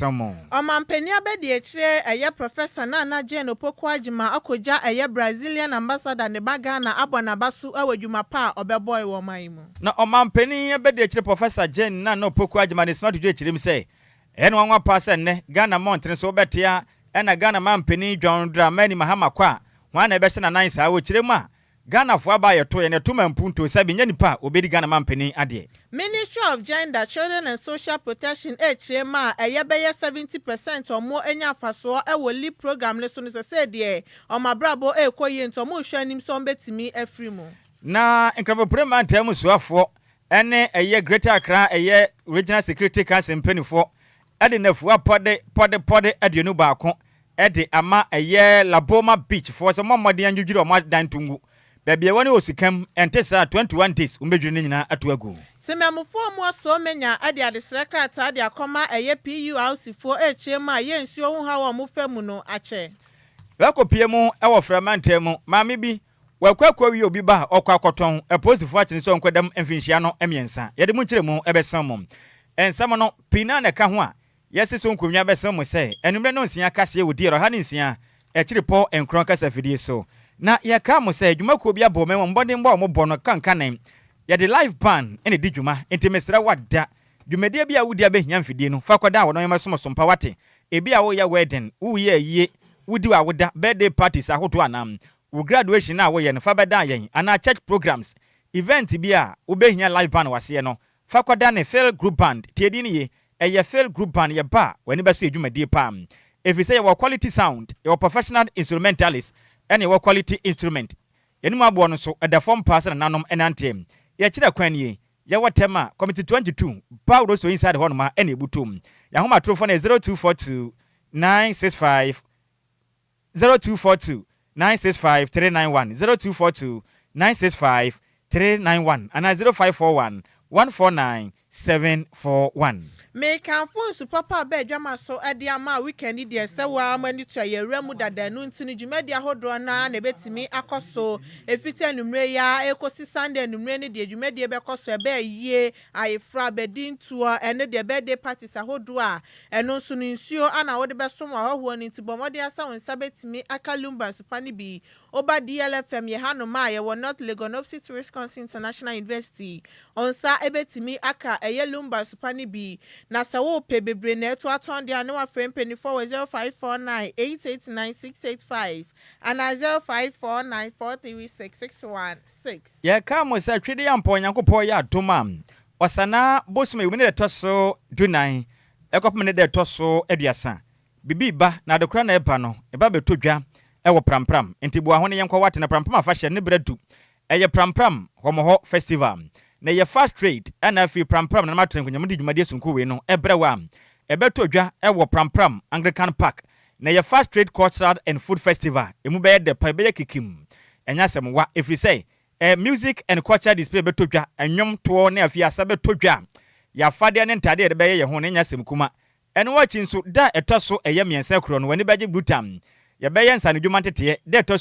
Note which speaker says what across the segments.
Speaker 1: Mo.
Speaker 2: Ɔmanpanin abadiakyire ɛyɛ Professor Nana Jane Opoku Agyemang akɔgya ɛyɛ Brazilian Ambassador ne ba Ghana abɔ n'aba so wɔ dwuma pa a ɔbɛbɔe wɔ ɔman yi mu.
Speaker 1: Na Ɔmanpanin abadiakyire Professor Jane Nana Opoku Agyemang de sima to dwa kyerɛ mu sɛ, Ɛyɛ no nwanwa paa sɛ nnɛ Ghana mmɔntene so wobɛtea ɛna Ghana manpanin John Dramani Mahama kɔ a, hwan na ɛbɛhyɛ n'anan saa? Wɔ kyerɛ mu a, Ghanafoɔ aba a yɛto yɛn ɛto ma mpuntuo sɛ benya nipa a ɔbɛdi Ghana manpanin adeɛ.
Speaker 2: Ministry of Gender, Children and Social Protection rekyerɛ mu a ɛyɛ bɛyɛ 70 percent ɔmo anya mfasoɔ wɔ LEAP program no so no sɛsɛɛ deɛ ɔmo abrabɔ rekɔ yie nti ɔmo rehwɛ anim sɛ ɔmo bɛtumi afiri mu.
Speaker 1: Na Nkrabopre mantam mu soafoɔ ne ɛyɛ Greater Accra ɛyɛ Regional Security Council mpaninfoɔ de nnafua pɔde pɔde pɔde 21 de ama ɛyɛ Laboma Beach foɔ sɛ wɔmmɔ mmɔden andwidwiri wɔn adan nto ngu baabi a ɛwɔ ne osikam, ɛnte saa a 21 days wɔbɛdwiri ne nyinaa ato agu.
Speaker 2: Temamufoɔ mu Osomenya de adesrɛ krataa de akɔma ɛyɛ PURC foɔ rekyerɛ mu a ɛyɛ nsuo ho haw a wɔfa mu no akyɛ.
Speaker 1: Bɛkɔpie mu wɔ Frɛ mantam mu, maame bi, wakɔ akɔwie obi ba a ɔkɔ akɔtɔn, apolisifoɔ akyere sɛ ɔnkɔdam mfinhyia no mmiɛnsa. Yɛde mo nkyerɛmu bɛsɛn mo. Nsɛm no, pii no ara na ɛka ho a yɛasi so nkonnwa bɛsɛn mo sɛ anwummerɛ nnɔnsia kaseɛ wɔ DR 106.9 kasafidie so. Na yɛkaa mo sɛ dwumakuo bi abɔ wɔn mmɔdenbɔ a wɔbɔ no kankanen. Yɛde live band na ɛdi dwuma, enti mesrɛ wo ada dwumadie bi a wodi a bɛhia mfidie no, fa kɔdan wɔn na wɔmmɛsom so mpa wate. Ebia woreyɛ wedding, woreyɛ ayie, wodi w'awoda, birthday parties ahodoɔ anaa wo graduation a woyɛ no, fa bɛdan yɛn, anaa church programs, event bi a wobɛhia live band wɔ aseɛ no, fa kɔdane Phil Group Band. Tie din no yie, ɛyɛ Phil Group Band, yɛba a, w'ani bɛsɔ yɛn dwumadie paa. Ɛfiri sɛ yɛwɔ quality sound, yɛwɔ professional instrumentalists, ɛna yɛwɔ quality instrument. Yɛn mu aboɔ no nso, ɛda fam paa sɛ nananom nanteɛ. Yɛkyerɛ kwan nie, yɛwɔ Tema, Committee 22, Bow Road so inside hɔnom a ɛna ɛbutu. Yɛn ahomatorofoɔ no yɛ 0242 965 0242 965 391, 0242 965 391 anaa 0541 149 741.
Speaker 2: Mekamfo nsu papa a bɛɛ adwama so de ama weekend yi deɛ sɛ wo ara mo ani tua yɛwura mu dada no nti no dwumadi ahodoɔ no ara na ɛbɛtumi akɔ so ɛfiti anwummerɛ yi ara ɛkɔsi Sunday anwummerɛ no deɛ dwumadie bɛkɔ so ɛbɛɛ yie ayefra bɛdi ntoɔ ɛno deɛ birthday parties ahodoɔ a ɛno nso no nsuo ana wode bɛsom ahɔhoɔ no nti bɔ mmɔden asa wo nsa bɛtumi aka Lumba nsupa no bi. Woba DLFM yɛ hanom a yɛwɔ North Legon opposite Wisconsin International University ɔnsa ɛbɛtumi aka ɛyɛ Lumba nsupa no bi. Na sɛ wopɛ bebree na ɛto atɔn deɛ a ne wafrɛ mpanimfoɔ wɔ 0549 889 685 anaa 0549 436 616.
Speaker 1: Yɛka mo sɛ Twede Ampɔn Onyankopɔn yɛ adom a, Ɔsanaa bosome wei ne da ɛtɔ so 14 ɛkɔpem ne da ɛtɔ so 30. Bibi ba na adekora na ɛba no, ɛba bɛtɔ dwa ɛwɔ Prampram. Nti boa ho ne yɛnkɔ wate na Prampram afahyɛ ne berɛ du. Ɛyɛ Prampram Hɔmɔhɔ Festival. Na ɛyɛ fast trade ɛna afei Prampram na namatena nkonnwa mu de dwumadie sononko wei no ɛbrɛ wo a ɛbɛtɔ dwa ɛwɔ Prampram Anglican Park. Na ɛyɛ fast trade cultural and food festival. Emu bɛyɛ dɛ pa, ɛbɛyɛ kikim. Ɛnyɛ asɛm wa, ɛfiri sɛ music and culture display bɛtɔ dwa, nnwom toɔ ne afei asa bɛtɔ dwa. Yɛafadeɛ ne ntadeɛ yɛde bɛyɛ yɛn ho no ɛnyɛ asɛm kuma. Ɛno akyi nso, da a ɛtɔ so ɛyɛ 3 korɔ no, w'ani bɛgye brutal. Yɛbɛyɛ nsanodwuma nteteɛ, da ɛtɔ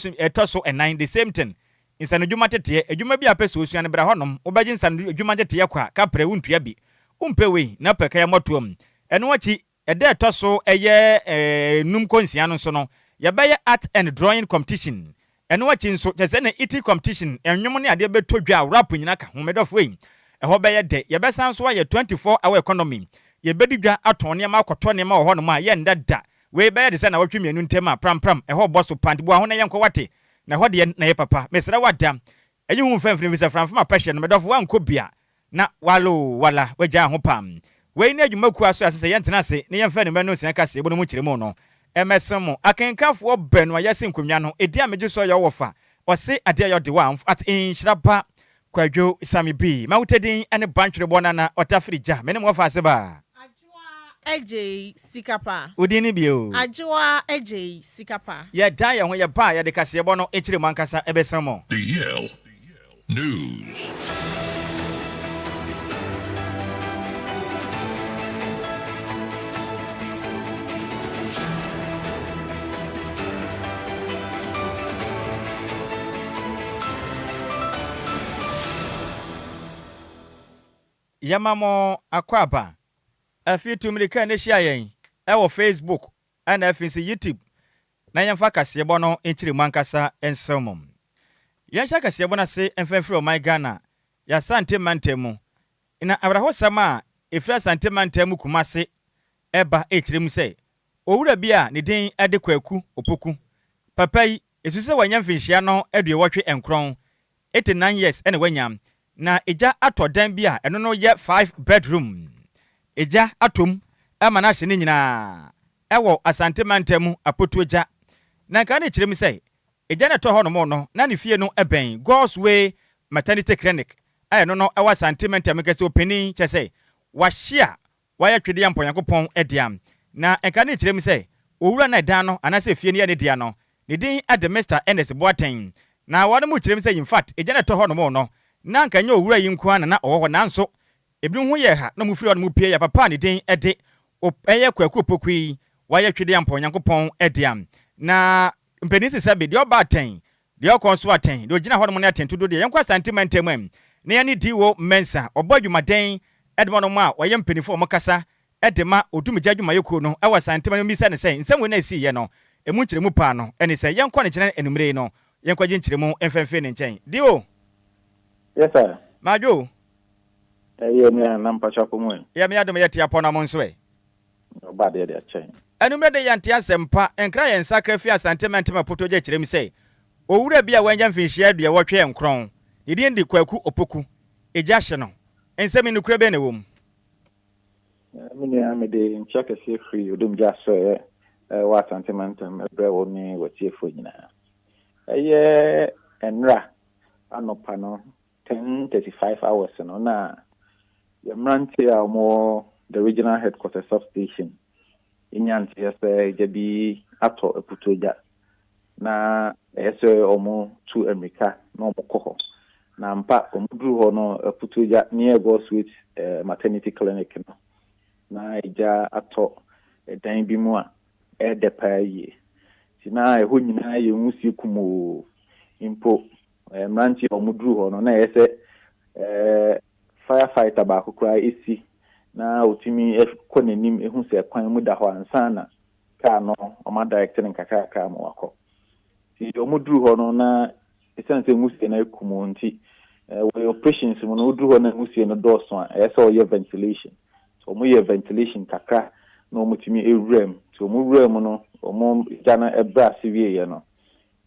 Speaker 1: so 4, the same thing. Nsanodwuma nteteɛ, adwuma bi a pɛ sɛ osua no bra hɔnom, wobɛgye nsanodwuma nteteɛ kɔ a, kaprɛ wontua bi. Wompɛ wei, na pɛ kaya mmɔtoam. Ɛno akyi, ɛda ɛtɔ so ɛyɛ 5 kɔ 6 no nso no, yɛbɛyɛ art and drawing competition. Ɛno akyi nso, kyerɛ sɛ na eating competition, nnwom ne adeɛ bɛtɔ dwa a rap nyinaa ka ho, medɔfo yi. Ɛhɔ bɛyɛ dɛ. Yɛbɛsan nso ayɛ 24 hour economy. Yɛbɛdi dwa atɔn nneɛma akɔtɔ nneɛma wɔ hɔnom a yɛnda da. Wei bɛyɛ de sɛ na wɔtwe 2 ntam a prampram ɛhɔ bɔ so pant boa ho na yɛnkɔ wate. Na ɛhɔ deɛ na yɛ papa. Mesrɛ wada. Ɛyi hu mfɛmfini fi sɛ framfam apɛhyɛ no medɔfo wankɔ bia na walo wala wagyaa ho pam. Wei ne adwumakuo aso ase sɛ yɛntena ase na yɛmfa anwummerɛ no nsia kaseɛ bɔ no mu nkyerɛmu no. Ɛmɛsɛm mo akenkanfoɔ baanu a yɛasi nkonnwa no ɛdi a megye so yɛ ɔwɔ fa ɔse adeɛ a yɛde wɔ at nhyira ba Kwadwo Sami B. Mawutadin ne Bantwerebɔ Nana Ɔtafiri Gya me ne mo wɔfa ase ba.
Speaker 2: Adwoa Agyei Sikapa.
Speaker 1: Wo din ne bio?
Speaker 2: Adwoa Agyei Sikapa.
Speaker 1: Yɛdan yɛn ho yɛba a yɛde kaseɛbɔ no nkyerɛmu ankasa ɛbɛsɛn mo.
Speaker 3: DL News.
Speaker 1: Yɛma mo akɔ aba. Afei tu mmirika na hyia yɛn. Ɛwɔ Facebook ɛna afei nso YouTube na yɛmfa kaseɛbɔ no nkyerɛ mu ankasa nsɛm mu. Yɛnhyɛ kaseɛbɔ no ase mfa mfiri ɔman Ghana, yɛasante mantam mu. Na awerɛhosɛm a ɛfiri Asante mantam mu Kumase ɛba ɛkyerɛ mu sɛ owura bi a ne din de Kwaku Opoku, papa yi ɛsu sɛ wanya mfinhyia no 89, 89 years, ɛna wanya na egya atɔ dan bi a ɛno no yɛ five bedroom. Egya atɔ ama no ahye ne nyinaa ɛwɔ Asante mantam mu Apotuogya. Na nka ne kyerɛ mu sɛ egya no ɛtɔ hɔ nom no na ne fie no ɛbɛn God's Way Maternity Clinic a ɛno no ɛwɔ Asante mantam kɛsɛ. Opanin kyɛ sɛ wahye a wayɛ twedeɛ mpɔnyankopɔn ɛdea. Na nka ne kyerɛ mu sɛ owura no ɛdan no anaasɛ fie no yɛ ne dea no, ne din ade Mr Ernest Boateng. Na wɔn mu kyerɛ mu sɛ in fact egya no ɛtɔ hɔ nom no na nka nyɛ owura yi nko ara na ɔwɔ hɔ, nanso ebinom ho yɛ ha na mo firi hɔ no mu pie yɛ papa a ne din ɛde ɛyɛ Kwaku Opoku yi wayɛ twedeɛ mpɔnyankopɔn ɛdea. Na mpanin sisa bi deɛ ɔba atɛn, deɛ ɔkɔ nso atɛn, deɛ ogyina hɔ nom ne atɛn todo deɛ. Yɛnkɔ Asante mantam mu na yɛne D.O Mensa, ɔbɔ adwumaden ɛde ma nom a wɔyɛ mpanimfoɔ a wɔkasa ɛde ma odumgya adwumayɛkuo no ɛwɔ Asante mantam, mmisa ne sɛ nsɛm wei na ɛsiiɛ no ɛmu nkyerɛmu paa no ɛne sɛ yɛnkɔ ne kyerɛ anumere yi no yɛnkɔgye nkyerɛmu mfɛmfɛ ne nkyɛn. D.O.
Speaker 4: Yes, sir.
Speaker 1: Madwo.
Speaker 4: Ɛyɛ nua na mpakyɛ akɔ mu ɛ.
Speaker 1: Yɛ me adom, yɛte apɔ na mo nso ɛ?
Speaker 4: Ɔba adeɛ de akyɛn.
Speaker 1: Anumere de yɛnte asɛmpa nkra yɛn nsakra fi Asante mantam Apotogya kyerɛ mu sɛ owura bi a wanya mfinhyia 89, ne din de Kwaku Opoku, egya hye no. Nsɛm yi nokura bɛn na ɛwɔ mu?
Speaker 4: Me nua, mede nkyia kɛseɛ firi Odomgya asɔeɛ ɛwɔ Asante mantam ɛbrɛ wo ne watiefoɔ nyinaa. Ɛyɛ nnra anɔpa no 10:35 hours no na yɛ mmeranteɛ a wɔwɔ the regional headquarters substation ɛnya nteɛ sɛ gya bi atɔ Aputuogya na ɛyɛ sɛ ɔmo tu mmirika na ɔmo kɔ hɔ. Na mpa ɔmo duru hɔ no, Aputuogya near God's Maternity Clinic no, na egya atɔ ɛdan bi mu a ɛɛdɛ paa yie, nti na ɛhɔ nyinaa yɛ nwusie kumoo. Mpo mmeranteɛ a ɔmo duru hɔ no na ɛyɛ sɛ firefighter baako koraa esi na otumi kɔ n'anim ehu sɛ kwan mu da hɔ ansa na kaa no ɔmo adirect no nkakrakra ma wakɔ. Nti ɔmo duru hɔ no, na esiane sɛ nwusie no ekum nti, wɔyɛ operations mu no, woduru hɔ na nwusie no dɔɔso a, ɛyɛ sɛ ɔyɛ ventilation. So ɔmo yɛ ventilation kakra na ɔmo tumi ewura mu. Nti ɔmo wura mu no, ɔmo gya no ɛbrɛ ase wieɛ no,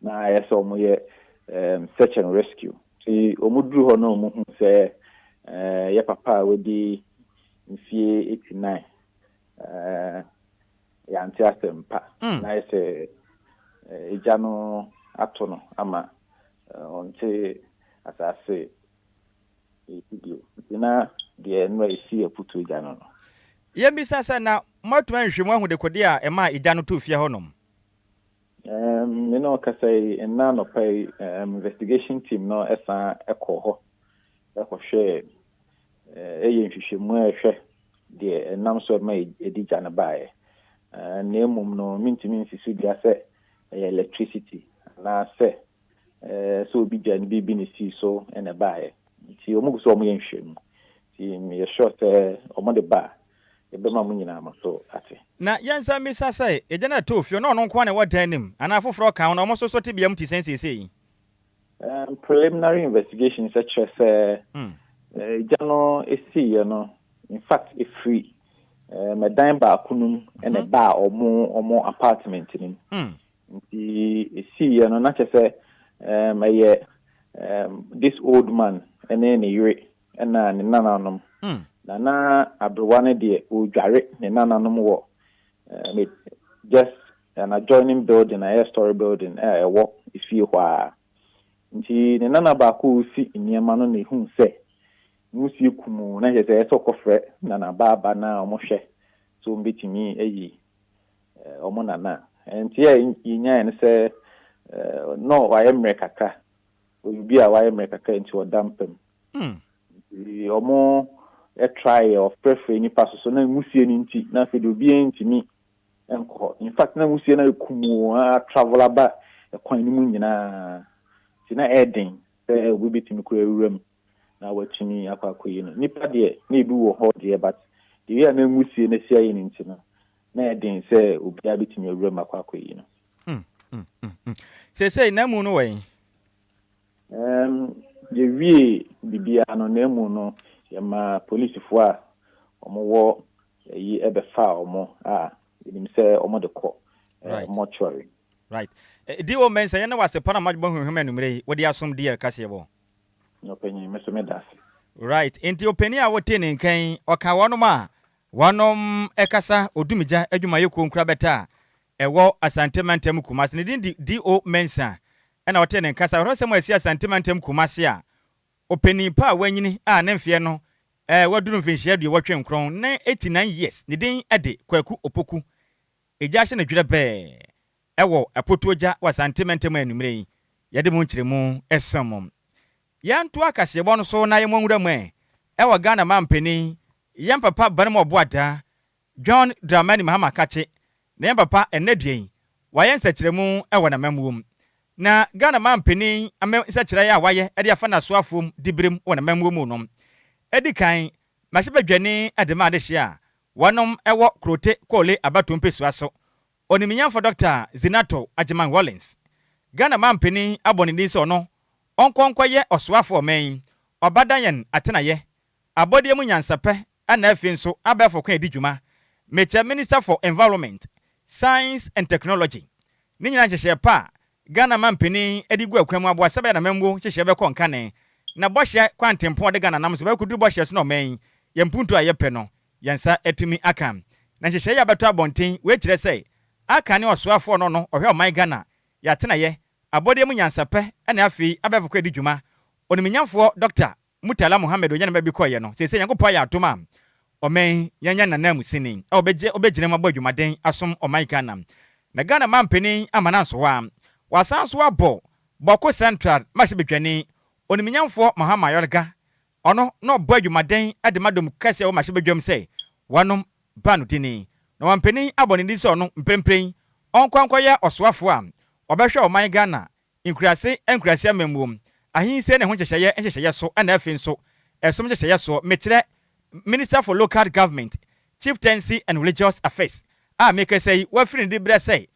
Speaker 4: na ɛyɛ sɛ ɔmo yɛ search and rescue. Nti ɔmo duru hɔ na ɔmo hu sɛ yɛ papa a wadi mfie 89 yɛante asɛm pa. Na ayɛ sɛ egya no ato no ama ɔnte asase esi bio. Nti na deɛ nnura esi Aputu gya no.
Speaker 1: Yɛmmisa sɛ na moatumi anhwɛ ahu dekode a ɛma egya no too fie hɔnom?
Speaker 4: Me na ɔkasa yi, nna anɔpa yi investigation team no ɛsan ɛkɔ hɔ ɛkɔhwɛ, ɛyɛ nhwehwɛmu a ɛhwɛ deɛ ɛnam so ɛma ɛdi gya no baeɛ. Na mmom no, mentumi nsi so dua sɛ ɛyɛ electricity anaasɛ sɛ obi gya no biribi ne sii so ɛna ɛbaeɛ. Nti ɔmo gu so ɔmo yɛ nhwehwɛmu, nti meyɛ sure sɛ ɔmo de ba a, yɛbɛma mo nyinaa mo so ate.
Speaker 1: Na yɛnsa mmisa sɛ egya no ɛtɔɔ fie na ɔno nko a na ɛwɔ dan nim anaa foforɔ ka ho, na ɔmo nso so te bea mu te sɛn seesei?
Speaker 4: Preliminary investigation sɛ kyerɛ sɛ gya no esiiɛ no, in fact efiri ɛdan baako no mu ɛna ɛbaa ɔmo apartment no mu. Nti esiiɛ no, na kyerɛ sɛ ɛyɛ this old man ɛne ne yere ɛna ne nananom. Na na aberewa no deɛ, ɔredware ne nananom wɔ just an adjoining building a ɛyɛ story building a ɛwɔ efie hɔ a. Nti ne nana baako a osi nneɛma no na ehu sɛ nwusie kum, na kyerɛ sɛ ɛyɛ sɛ ɔkɔfrɛ nana baaba na ɔmo hwɛ sɛ ɔmo betumi ayi ɔmo nana. Nti yɛ yɛnyaeɛ no sɛ na wayɛ mmerɛ kakra, obi a wayɛ mmerɛ kakra nti ɔda mpam. Nti ɔmo ɛtry ɔfrɛfrɛ nipa soso na nwusie no nti na afei de obiara ntumi nkɔ hɔ. In fact, na nwusie no ayɛ kumoo a travel aba ɛkwan no mu nyinaa, nti na ɛyɛ sɛ obi betumi kɔ awura mu na watumi akɔ akɔyi no. Nipa deɛ, na ebi wɔ hɔ deɛ, but deɛ a na nwusie no asi ayɛ no nti no. Na ɛyɛ den sɛ obiara bɛtumi awura mu akɔ akɔyi no.
Speaker 1: Seesei n'amu no wɔ he?
Speaker 4: Yɛwiee biribiara no, n'amu no, yɛmaa polisifoɔ a wɔwɔ ayi bɛfaa wɔn a yɛnim sɛ wɔde kɔ mortuary.
Speaker 1: Right. D.O. Mensah, yɛn na wɔ ase pa na moabɔ hwehwɛm anwummerɛ yi, wode asom DL kaseɛ bɔ.
Speaker 4: Ɔpanyin, me nso meda ase.
Speaker 1: Right. Enti ɔpanin a wotee ne nka yi, ɔka wɔnom a wɔnom kasa Odumgya adwumayɛkuo nkorabɛta a ɛwɔ Asante Mantam Kumasi. Ne din de D.O. Mensah. Ɛna ɔtee ne nka sɛ awerɛhosɛm a asi Asante Mantam Kumasi a ɔpanin pa a wanyini a ne mfeɛ no waduru mfinhyia 89, ne 89 years, ne din de Kwaku Opoku. Egya ahyɛ no dwerɛbɛɛ wɔ Apotuogya wɔ Asante mantam a anwummerɛ yi yɛde mu nkyerɛmu som mo. Yɛntoa kaseɛbɔ no so na yɛmmɔ nwura mu ɛ wɔ Ghana manpanin, yɛn papa Barima Ɔboadaa, John Dramani Mahama Kakye, na yɛn papa ɛnnɛ dua yi wayɛ nsɛkyerɛmu wɔ n'amammuo mu. Na Ghana manpanin ama nsɛkyerɛeɛ a wayɛ de afa n'asoafoɔ mu diberem wɔ n'amammuo mu no, ɛdi kan, mmarahyɛbadwani de ma adehyeɛ a wɔnom wɔ Krote Korle abatoɔ mpesua so, Onimnyamfo Dɔkta Zinato Agyemang Rawlings, Ghana manpanin abɔ ne din sɛ ɔno ɔnkɔ nkɔyɛ ɔsoafo ɔman yi, ɔbadan yɛn atenayɛ, abɔdeɛ mu nyansapɛ ɛna afei nso abɛɛfo kwan edi dwuma, mekyɛ Minister for Environment, Science and Technology. Ne nyinaa nhyehyɛɛ pa a Ghana manpanin de gu akwan mu aboa sɛbɛyɛ na amammuo nhyehyɛɛ bɛkɔ nkane na bɔhyɛ kwantempɔn a ɔde Ghana nam so bɛkɔduru bɔhyɛ so na ɔman yi yɛn mpuntuo a yɛpɛ no yɛn nsa atumi aka. Na nhyehyɛe yi abɛtɔ abɔnten, wei kyerɛ sɛ aka ne ɔsoafoɔ no no ɔhwɛ ɔman Ghana yɛn atenayɛ, abɔdeɛ mu nyansapɛ ɛna afei abɛɛfo kwan adi dwuma. Onimnyamfoɔ Dɔkta Murtala Mohammed onya ne ba bi kɔeɛ no, seesei Nyankopɔn ayɛ adom a ɔman yi yɛanya n'ananmusini a ɔbɛgye ɔbɛgyina mu abɔ adwumaden asom ɔman Ghana. Na Ghana manpanin ama no anso hɔ ara, wasan nso abɔ Bawku Central mmarahyɛbadwani, Onimnyamfoɔ Mahama Ayariga, ɔno na ɔbɔ adwumaden de ma dɔm kɛseɛ wɔ mmarahyɛbadwam sɛ wɔnom ba no dini. Na ɔmanpanin abɔ ne din sɛ ɔno mprempren ɔnkɔ nkɔyɛ ɔsoafoɔ a ɔbɛhwɛ ɔman Ghana Nkuraase nkuraase amammuom, ahensie ne ho nhyehyɛeɛ nhyehyɛeɛ so ɛna afei nso ɛsom nhyehyɛeɛ soɔ, mekyerɛ Minister for Local Government, Chieftaincy and Religious Affairs a mekasa yi wafiri ne diberɛ sɛ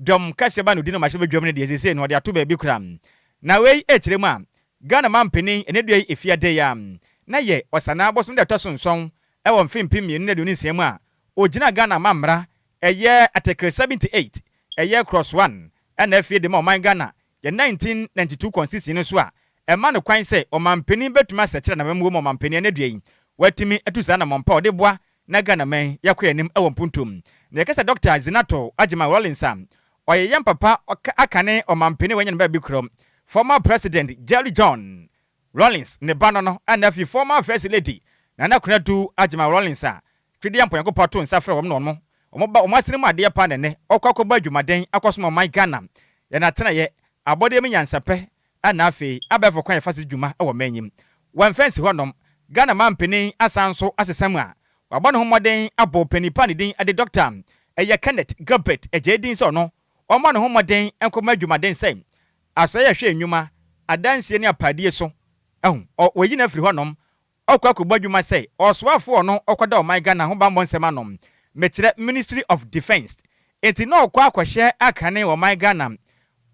Speaker 1: dɔm kɛseɛ ba no di no mmarahyɛbadwam no deɛ seesei no ɔde ato baabi koraa. Na wei ɛkyerɛ mu a Ghana manpanin ɛnɛ dua yi Efiada yi a na yɛ Ɔsanaa bosome da ɛtɔ so nson ɛwɔ mfe 2026 mu a ɔgyina Ghana mammara ɛyɛ Article 78 ɛyɛ Clause 1 Ɛna afei de ma ɔman Ghana yɛ 1992 constitution no nso a ɛma no kwan sɛ ɔmanpanin bɛtumi asɛkyerɛ n'amammuo ma ɔmanpanin ɛnɛ dua yi watumi atu saa anamɔn pa a ɔde boa na Ghana man yi akɔ anim wɔ mpuntuo mu. Na yɛka sɛ Dɔkta Zanetor Agyemang Rawlings a ɔyɛ yɛn papa akane ɔmanpanin a wanya ne baabi korɔ, former President Jerry John Rawlings ne ba no no ɛna afei former First Lady Nana Konadu Agyemang Rawlings a Twedeɛ Mponyankopɔn ato nsa frɛ wɔn na wɔn wɔn ba wɔn asene mu adeɛ paa na ɛnɛ ɔkɔ akɔbɔ adwumaden akɔsom ɔman Ghana yɛn atenaeɛ, abɔdeɛ mu nyansapɛ ɛna afei abɛɛfo kwan a yɛfa so di dwuma wɔ ɔman yi mu. Wɔmfa nsi hɔ nom, Ghana manpanin asan nso asesa mu a wabɔ ne ho mmɔden abɔ ɔpanin pa a ne din de Dɔkta ɛyɛ Kenneth Gilbert Adjei din sɛ ɔno ɔmmɔ ne ho mmɔden nkɔma adwumaden sɛ Asoɛeɛ a ɛhwɛ nnwuma, adansie ne apaadie so ahu ɔ wɔayi no afiri hɔ nom ɔkɔ akɔbɔ adwuma sɛ ɔsoafoɔ ɔno ɔkɔda ɔman Ghana ho bammɔ nsɛm ano, mekyerɛ Ministry of Defence, enti na ɔkɔ akɔhyɛ akane wɔ ɔman Ghana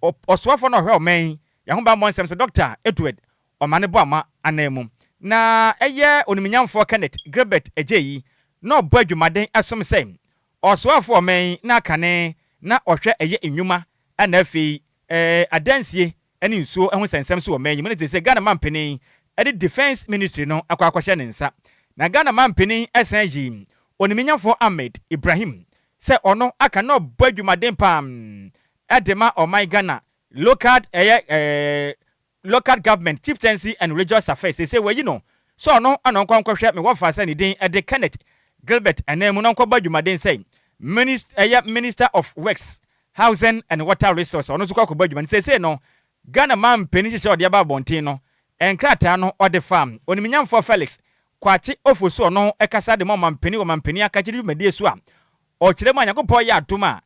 Speaker 1: ɔsoafoɔ no a ɔhwɛ ɔman yi yɛn ho bammɔ nsɛm so Dɔkta Edward Omane Boamah ananmu. Na ɛyɛ Onimnyamfoɔ Kenneth Gilbert Adjei na ɔbɔ adwumaden som sɛ ɔsoafoɔ ɔman yi na akane na ɔhwɛ ɛyɛ nnwuma ɛna afei adansie ne nsuo ho nsɛnsɛm so wɔ man yi mu no te sɛ Ghana manpanin de Defence Ministry no akɔ akɔhyɛ ne nsa. Na Ghana manpanin san yii Oniminyafoɔ Ahmed Ibrahim sɛ ɔno aka na ɔbɔ adwumaden paa de ma ɔman Ghana local ɛyɛ Local Government, Chieftaincy and Religious Affairs, seesei wɔayi no sɛ ɔno na ɔnkɔ nkɔhwɛ me wɔfa sɛ ne din de Kenneth Gilbert ananmu na ɔnkɔbɔ adwumaden sɛ ɛyɛ Minister of Works, Housing and Water Resource, ɔno nso kɔ akɔbɔ adwuma no. Seesei no, Ghana manpanin nhyehyɛe a ɔde aba abɔnten no, nkrataa no ɔde fa Onimnyamfoɔ Felix Kwakye Ofosu ɔno kasa de ma ɔmanpanin wɔ ɔmanpanin akakyere dwumadie so a ɔkyerɛ mu a Nyankopɔn yɛ adom a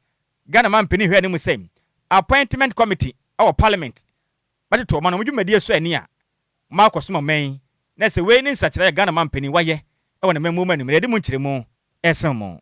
Speaker 1: Ghana manpanin hwɛ anim sɛ Appointment Committee wɔ Parliament bɛtoto ɔman no wɔn dwumadie so ani a wɔakɔsom ɔman yi na sɛ wei ne nsakyeraɛ a Ghana manpanin wayɛ wɔ ne mammuo mu anwummerɛ yɛde mu nkyerɛmu resom mo.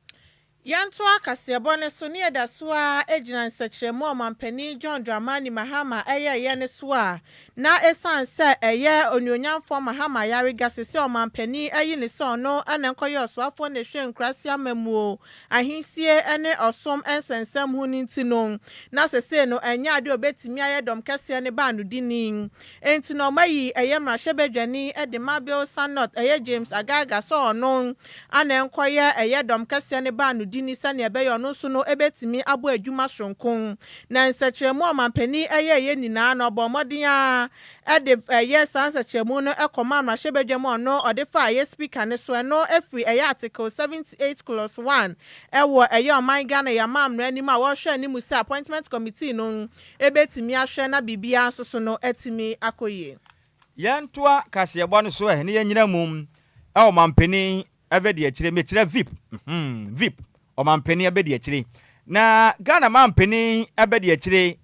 Speaker 2: Yɛntoa kaseɛbɔ no so ne yɛda so ara gyina nsɛkyerɛmu a Ɔmanpanin John Dramani Mahama yɛeɛ no so a na ɛsiane sɛ ɛyɛ Onuonyamfoɔ Mahama Ayariga sese Ɔmanpanin ayi no sɛ ɔno na nkɔyɛ ɔsoafoɔ na ɛhwɛ nkuraase amammuo, ahensie ne ɔsom nsɛnsɛm ho no nti no na sesei no ɛnyɛ adeɛ a ɔbɛtumi ayɛ dɔm kɛseɛ no baanodini. Enti na wɔayi ɛyɛ mmarahyɛbadwani de ma Builsa North ɛyɛ James Agalga sɛ ɔno ana ɛnkɔyɛ ɛyɛ dɔm kɛseɛ no baanodini sɛdeɛ ɛbɛyɛ ɔno nso no bɛtumi abɔ adwuma soronko. Na nsɛkyerɛmu a ɔmanpanin yɛeɛ nyinaa no ɔbɔɔ mmɔden ara de ɛyɛ saa nsɛkyerɛmu no kɔmaa mmarahyɛbadwam a ɔno ɔde faa ɛyɛ speaker no so ɛno firi ɛyɛ article 78 clause 1 ɛwɔ ɛyɛ ɔman Ghana yɛn amammerɛ no mu a wɔrehwɛ anim sɛ appointment committee no Ebetumi ahwɛ na biribiara nso so no atumi akɔ yie.
Speaker 1: Yɛntoa kaseɛbɔ no so ɛ na yɛnnyina mum wɔ ɔmanpanin abadiakyire, mekyerɛ vip, mm vip, ɔmanpanin abadiakyire. Na Ghana manpanin abadiakyire,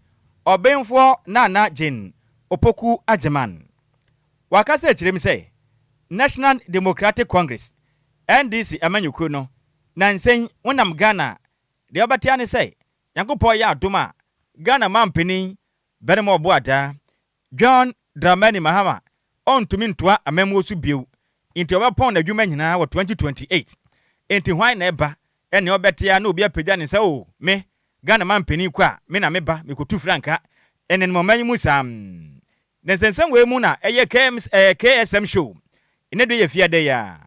Speaker 1: Ɔbenfoɔ Nana Jane Opoku Agyemang, wakasa akyerɛ mu sɛ National Democratic Congress, NDC, amanyɔkuo no, nansa yi wonam Ghana a, deɛ wobɛte ara ne sɛ Nyankopɔn yɛ adom a, Ghana manpanin barima ɔboadaa, John Dramani Mahama ɔntumi ntoa amammuo so bio, nti ɔbɛpɔn n'adwuma nyinaa wɔ 2028. Enti hwan na ɛba ɛnea ɔbɛte ara na obi apagya ne nsa oo, me, Ghana manpanin kɔ a, me na meba, mekotu franka ɛnenam ɔman yi mu saa. Na nsɛnsɛm wei mu na ɛyɛ KSM show, nnɛ due yɛ fiada yi a,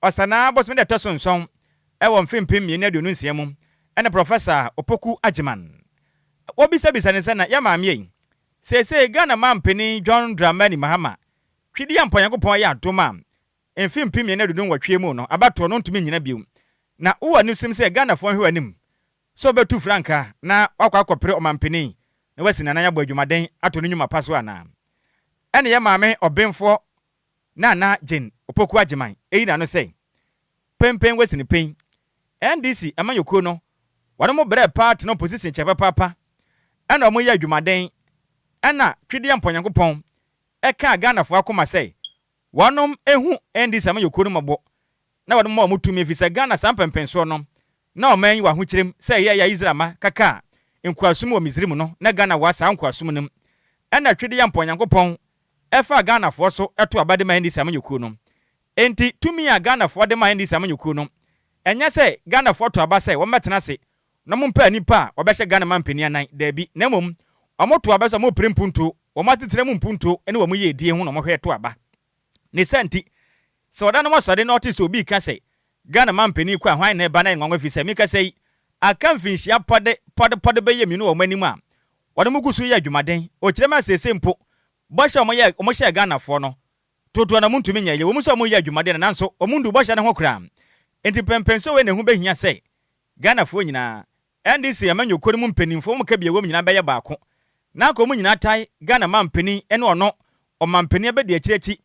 Speaker 1: Ɔsanaa bosome da ɛtɔ so nson wɔ mfe 2026 mu na Prɔfɛsa Opoku Agyemang wɔbisabisa ne sɛ na yɛ maame ei, seesei Ghana manpanin John Dramani Mahama Twedeampɔ Nyankopɔn ayɛ adom a mfe 2028 mu no abatoɔ no ntumi nnyina bio na wowɔ anisim sɛ Ghanafoɔ nhwɛ w'anim sɛ wobɛtu frankaa na wakɔ akɔpere ɔmanpanin na wasi n'anan abɔ adwumaden ato ne nnwuma pa so anaa? Ɛne yɛ maame ɔbenfoɔ Nana Jane Opoku Agyemang eyi n'ano sɛ, Penpen wasi no pen. NDC amanyɔkuo no, wɔnom brɛɛ paa tena opposition kyɛ papaapa ɛna wɔn yɛ adwumaden ɛna Twedeɛ Mpɔ Nyankopɔn ɛkaa Ghanafoɔ akoma sɛ wɔnom ɛhu NDC amanyɔkuo no mmɔbɔ na wɔde moma wɔn tumi, efisɛ Ghana saa mpɛnpɛnsoɔ no, na ɔman yi wɔ ahokyerem sɛ ɛyɛ ɛyɛ a Israel mma kɛkaa nkoasom wɔ Misrim no, na Ghana wɔ saa nkoasom no mu. Ɛna Twedeyampɔn Nyankopɔn faa Ghanafoɔ so too aba de maa NDC amanyɔkuo no. Enti tumi a Ghanafoɔ de maa NDC amanyɔkuo no, ɛnyɛ sɛ Ghanafoɔ too aba sɛ wɔmmɛtena ase na wɔmpɛ nnipa a wɔbɛhyɛ Ghana manpanin anan, daabi, na mmom wɔtoo aba sɛ wɔrepere mpuntuo, wɔn asetena mu mpuntuo ne wɔn yiedie ho na wɔhwɛ too aba. Ne saa nti, sɛ ɔda no asɔre na ɔte sɛ obi reka sɛ Ghana manpanin kɔ a hwan na ɛba na ɛyɛ nwanwa efisɛ mekasa yi aka mfinhyia pɔde pɔde pɔde bɛyɛ mmienu wɔ wɔn anim a wɔnom gu so yɛ adwumaden. Ɔkyerɛ mu a seesei mpo bɔhyɛ a wɔyɛɛ wɔhyɛɛ Ghanafoɔ no totoɔ na wɔntumi nyɛeɛ. Ɛwɔ mu sɛ wɔreyɛ adwumaden nanso wɔnnduu bɔhyɛ no ho koraa. Enti mpɛnpɛnsoɔ wei na ɛho bɛhia sɛ Ghanafoɔ nyinaa NDC amanyɔkuo no mu mpaninfoɔ wɔn ka bi a ɛwɔ mu nyinaa bɛyɛ baako na anka wɔn nyinaa tae Ghana manpanin ne ɔno ɔmanpanin abɛdi akyire akyi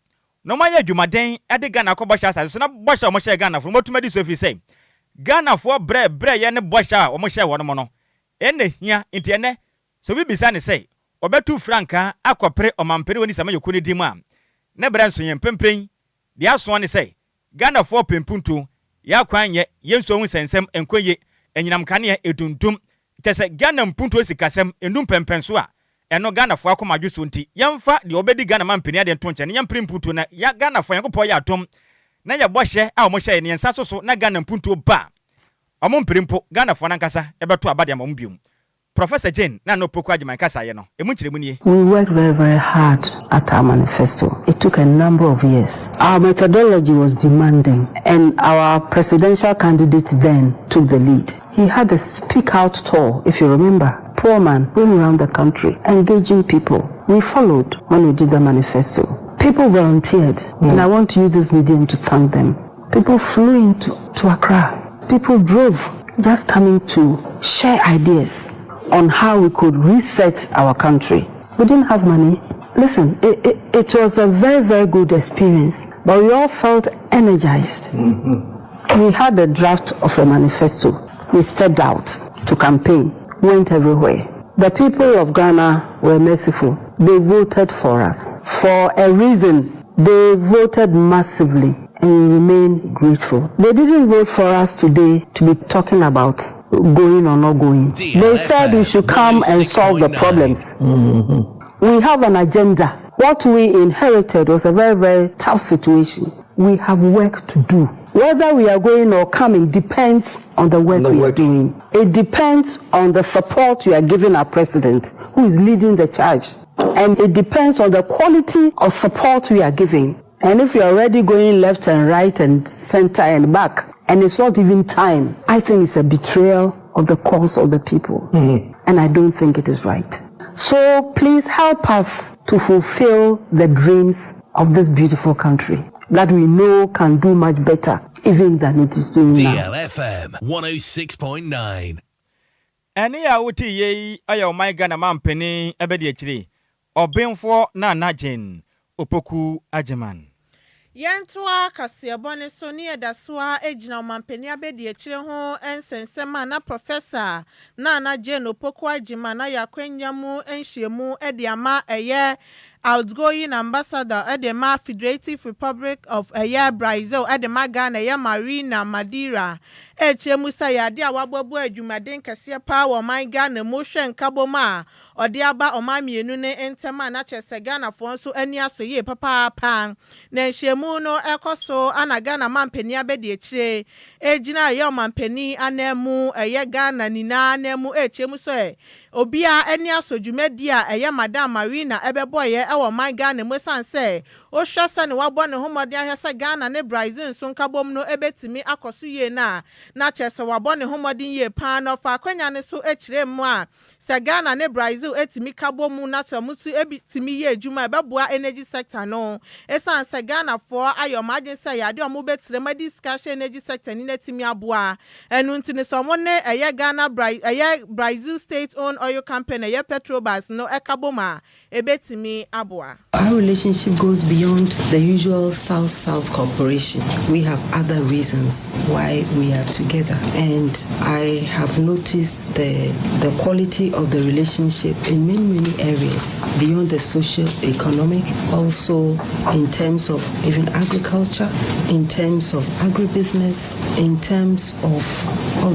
Speaker 1: na wɔn ayɛ adwumaden de Ghana akɔ bɔhyɛ asase so na bɔhyɛ a wɔn hyɛɛ Ghanafoɔ no wɔatumi adi so ɛfiri sɛ Ghanafoɔ brɛ brɛeɛ ne bɔhyɛ a wɔn hyɛɛ wɔn no ɛna ɛhia nti ɛnɛ sɛ obi bisa ne sɛ ɔbɛtu frankaa akɔpere ɔmanpanin wɔ NDC amanyɔkuo no din mu a ne brɛ nso yɛn mprempren deɛ asoɔ ne sɛ Ghanafoɔ pɛ mpuntuo, yɛ akwan nyɛ, yɛ nsuo ho nsɛnsɛm nkɔ yie, anyinam nkanea ɛdundum, kyɛsɛ Ghana mpuntuo sikasɛm nnu mpɛnpɛnso a ɛno Ghanafoɔ akoma adwo soɔ nti yɛnfa deɛ ɔbɛdi Ghana manpanin adeɛ nto nkyɛn na yɛmpere mpuntuo na yɛ Ghanafoɔ Nyankopɔn yɛ adom na yɛ bɔhyɛ a wɔn hyɛeɛ no yɛn nsa so so na Ghana mpuntuo ba a wɔn mpere mpo Ghanafoɔ no ankasa bɛto aba de ama wɔn biom Professor Jane Nana Opoku Agyemang kasaeɛ no, emu nkyerɛmu nie.
Speaker 5: We worked very very hard at our manifesto. It took a number of years. Our methodology was demanding and our presidential candidate then took the lead. He had a speak out tour, if you remember. Poor man going around the country, engaging people. We followed when we did the manifesto. People volunteered, and I want to use this medium to thank them. People flew into to Accra. People drove just coming to share ideas on how we could reset our country. We didn't have money. Listen, it, it, it was a very, very good experience, but we all felt energized. We had a draft of a manifesto. We stepped out to campaign, went everywhere. The people of Ghana were merciful. They voted for us for a reason. They voted massively and we remain grateful. They didn't vote for us today to be talking about going or not going. They said we should come and solve the problems. We have an agenda. What we inherited was a very, very tough situation. We have work to do. Whether we are going or coming depends on the work
Speaker 6: the
Speaker 5: we
Speaker 6: work.
Speaker 5: are doing. It depends on the support we are giving our president, who is leading the charge. And it depends on the quality of support we are giving. And if we are already going left and right and center and back, and it's not even time, I think it's a betrayal of the cause of the people. And I don't think it is right. So please help us to fulfill the dreams of this beautiful country that we know can do much better even than it is doing now.
Speaker 3: DLFM 106.9.
Speaker 1: Ɛne a wote yie yi yɛ ɔman Ghana mampanin ɛbɛdi akyire, Ɔbenfoɔ Nana Jane Opoku Agyeman.
Speaker 2: Yɛntoa kaseɛbɔ ne so ne yɛda so a gyina ɔmampanin abɛdi akyire ho nsɛnsɛm a na Professor Nana Jane Opoku Agyeman na yɛ akwanya mu nhyiamu de ama ɛyɛ outgoing ambassador de ma Federative Republic of ɛyɛ Brazil de ma Ghana, ɛyɛ Marina Madeira, ɛrekyerɛ mu sɛ yɛ adeɛ a waboaboa adwumaden kɛseɛ paa wɔ ɔman Ghana mu. Hwɛ nkabom a ɔde aba ɔman mmienu ne ntam a na kyerɛ sɛ Ghanafoɔ nso ani asɔ yie papaapa. Na nhyiamu no ɛkɔ so ana Ghana mampanin abɛdi akyire egyina ɛyɛ ɔmampanin anan mu, ɛyɛ Ghana nyinaa anan mu, ɛrekyerɛ mu sɛ obiara ani asɔ dwumadi a ɛyɛ Madam Marina ɛbɛbɔɔyɛ ɛwɔ ɔman Ghana mu, esan sɛ wohwɛ sɛ ne wabɔ ne ho mmɔden ahwɛ sɛ Ghana ne Brazil nso nkabom no ebɛtumi akɔ so yie na kyerɛ sɛ wabɔ ne ho mmɔden yie paa. Na ɔfa akonnwa ne so akyerɛ mu a sɛ Ghana ne Brazil etumi ka bɔ mu na sɛ ɔmo nso ebitumi yɛ adwuma, ɛbɛboa energy sector no, esan sɛ Ghanafoɔ ayɛ ɔmo adwene sɛ yɛ adeɛ a ɔmo bɛtire mu adi sika hyɛ energy sector ni n'etumi aboa. Ɛno nti ne sɛ ɔmo ne ɛyɛ Ghana Bra ɛyɛ Brazil state owned oil company, ɛyɛ Petrobras no, ɛka bɔ mu a, ebetumi aboa.
Speaker 5: Our relationship goes beyond the usual South South cooperation. We have other reasons why we are together. And I have noticed the quality of the relationship in many, many areas beyond the social economic, also in terms of even agriculture, in terms of agribusiness, in terms of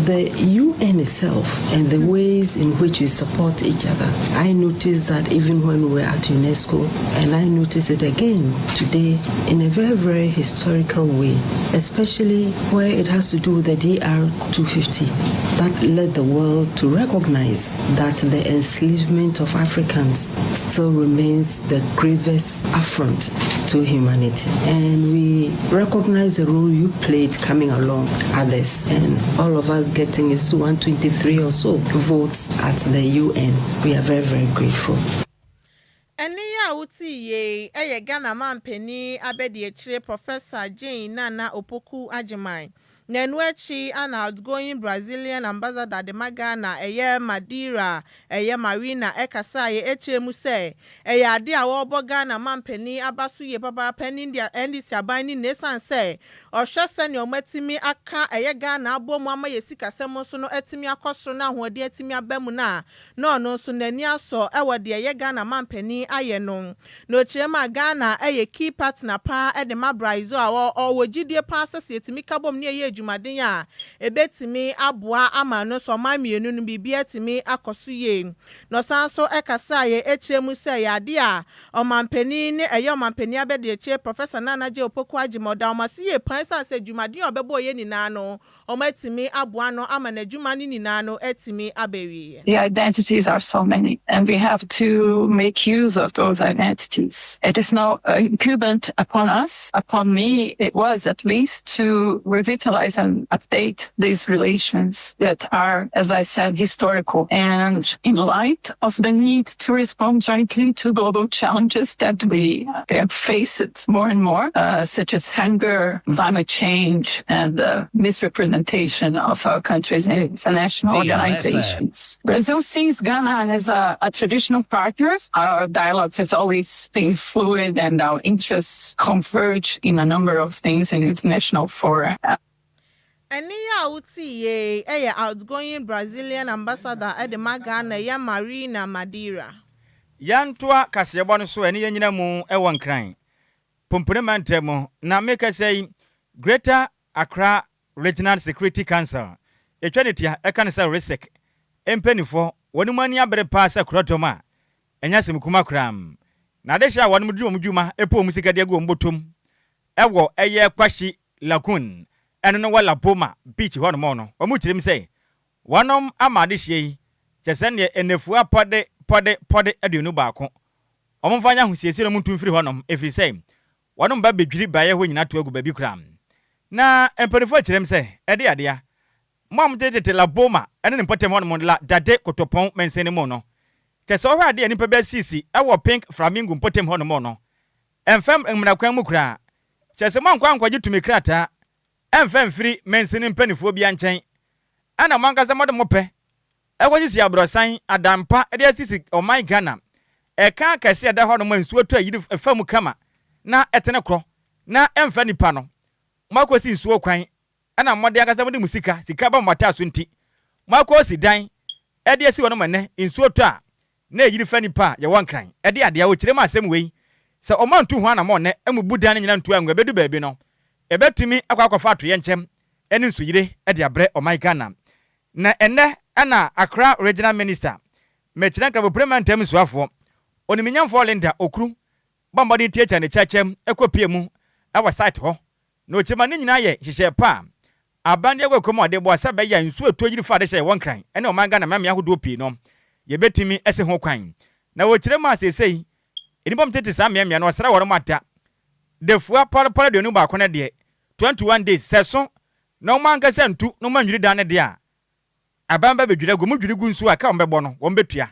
Speaker 5: the UN itself and the ways in which we support each other. I noticed that even when we were at UNESCO, and I noticed it again today in a very, very historical way, especially where it has to do with the DR 250 that led the world to recognize that the enslavement of Africans still remains the gravest affront to humanity. And we recognize the role you played coming along others and all of us getting is 123 or so votes at the UN. We are very, very grateful.
Speaker 2: Ɛne yi a wote yie ɛyɛ Ghana mampanin abɛdi akyire, Professor Jane Nana Opoku Agyeman. Na ɛno akyi ana outgoing Brazilian ambassador de ma Ghana, ɛyɛ Madeira, ɛyɛ Marina, ɛkasa yɛ ɛkyerɛ mu sɛ ɛyɛ ade a wɔrebɔ Ghana mampanin aba so yie papaapa ne NDC aban ne na esan sɛ ɔhwɛ sɛnea wɔn atumi aka ɛyɛ Ghana abɔ mu ama yɛ sikasɛm nso no atumi akɔ soro na ahoɔden atumi aba mu na ɔno nso n'ani asɔ ɛwɔ deɛ ɛyɛ Ghana mampanin ayɛ no. Na okyerɛ mu a Ghana ɛyɛ key partner paa ɛde ma Brazil a ɔwɔ gyidie paa sɛ yɛtumi ka bom ne ɛyɛ adwumaden a ebetumi aboa ama no nso ɔman mmienu no biribi atumi akɔ so yie. Na ɔsan so ɛkasa a yɛ ekyirɛ mu sɛ yɛ ade a ɔmampanin ne ɛyɛ ɔmampanin abɛde akyire, Professor Nana J Opoku Agyemang, ɔda ɔmo ase yie paa ɛsan sɛ dwumaden a ɔbɛbɔ yɛ nyinaa no, ɔmo atumi aboa no ama n'adwuma no nyinaa no atumi aba awieɛ.
Speaker 6: The identities are so many, and we have to make use of those identities. It is now incumbent upon us, upon me, it was at least, to revitalize and update these relations that are, as I said, historical. And in light of the need to respond jointly to global challenges that we face it more and more, such as hunger, climate change, and the misrepresentation of our countries in international
Speaker 3: DLFM.
Speaker 6: Organizations. Brazil sees Ghana as a traditional partner. Our dialogue has always been fluid and our interests converge in a number of things in international fora.
Speaker 2: Ɛne yi a wote yie ɛyɛ outgoing Brazilian ambassador ɛde ma Ghana, ɛyɛ Marina Madeira.
Speaker 1: Yɛntoa kaseɛbɔ no so. Ɛne yɛnyina mu ɛwɔ Nkran. Pompone mantam mu. Na mekasa yi, Greater Accra Regional Security Council, yɛtwa ne tia ɛka no sɛ REGSEC, mpaninfoɔ, wɔn ani abere paa sɛ korɔdɔm a ɛnyɛ asɛm kuma koraa. Na adehyeɛ a wɔnom di wɔn dwuma po wɔn sika de agu wɔn bɔtɔm wɔ ɛyɛ Kwashi Lagoon ɛno no wɔ Laboma Beach hɔ nom no, wɔn kyerɛ mu sɛ wɔnom ama adehyeɛ yi kyɛ sɛ neɛ nnafua pɔde pɔde pɔde 21 wɔn mfa nyɛ ahosiesie na wɔn ntu mfiri hɔ nom ɛfiri sɛ wɔnom ba bɛdwiri beaeɛ hɔ nyinaa to agu baabi koraa. Na mpaninfoɔ kyerɛ mu sɛ ɛde adea mo a motetete Laboma ne ne mpɔtam hɔnom La Dade Kotopon mansin no mu no, kyɛ sɛ wohwɛ ade a nnipa bi asisi wɔ Pink Flamingo mpɔtam hɔnom no, ɛmfa mmara kwan mu koraa. Kyerɛ sɛ moankɔ ankɔgye tumi krataa ɛmfa mfiri mansin mpanimfoɔ biara nkyɛn, ɛna mo ankasa mode mo pɛ kɔsisi aborɔsan, adan pa de asisi ɔman Ghana. Ɛka akɛse a ɛda hɔnom a nsuo tɔ a ɛyiri fa mu kama na ɛtene korɔ na ɛmfa nnipa no, moakɔsi nsuo kwan ɛna mode ankasa mode mo sika, sika ba mo ataaso nti, moakɔsi dan de asi hɔnom ɛnnɛ, nsuo tɔ a na ɛyiri fa nnipa a yɛwɔ Nkran de adeɛ a ɔkyerɛ mu asɛm wei, sɛ ɔma ntu ho anamɔn nnɛ mmubu dan no nyina ntu angu ɛbɛdu baabi no, ɛbɛtumi akɔ akɔfa atoyɛnkyɛm ne nsuyire de abrɛ ɔman Ghana. Na ɛnnɛ na Accra Regional Minister, Mekyerɛ Nkraboprem Mantam Nsuafoɔ, Oniminyamfoɔ Linda Okru bɔ mmɔden tiatia ne kyɛkyɛm kɔ pie mu wɔ site hɔ na ɔkyerɛ ma ne nyinaa yɛ nhyehyɛɛ pa a aban de agu akwan mu a ɔde boa sɛ ɛbɛyɛ a nsuo a ɛtɔ yiri fa adehyɛ yɛwɔ Nkran ne ɔman Ghana mmeammea ahodoɔ pii no yɛbɛtumi asi ho kwan. Na wɔkyerɛ mu a seesei nnipa a wɔtete saa mmeammea no wɔsrɛ wɔn ada dafua pɔrepɔre 21 no deɛ, 21 days, sɛ ɛso na wɔn ankasa ntu na wɔn annwiri dan no deɛ a aban ba bɛdwiri agu, wɔdwiri gu nso a ka wɔn bɛbɔ no wɔn bɛtua.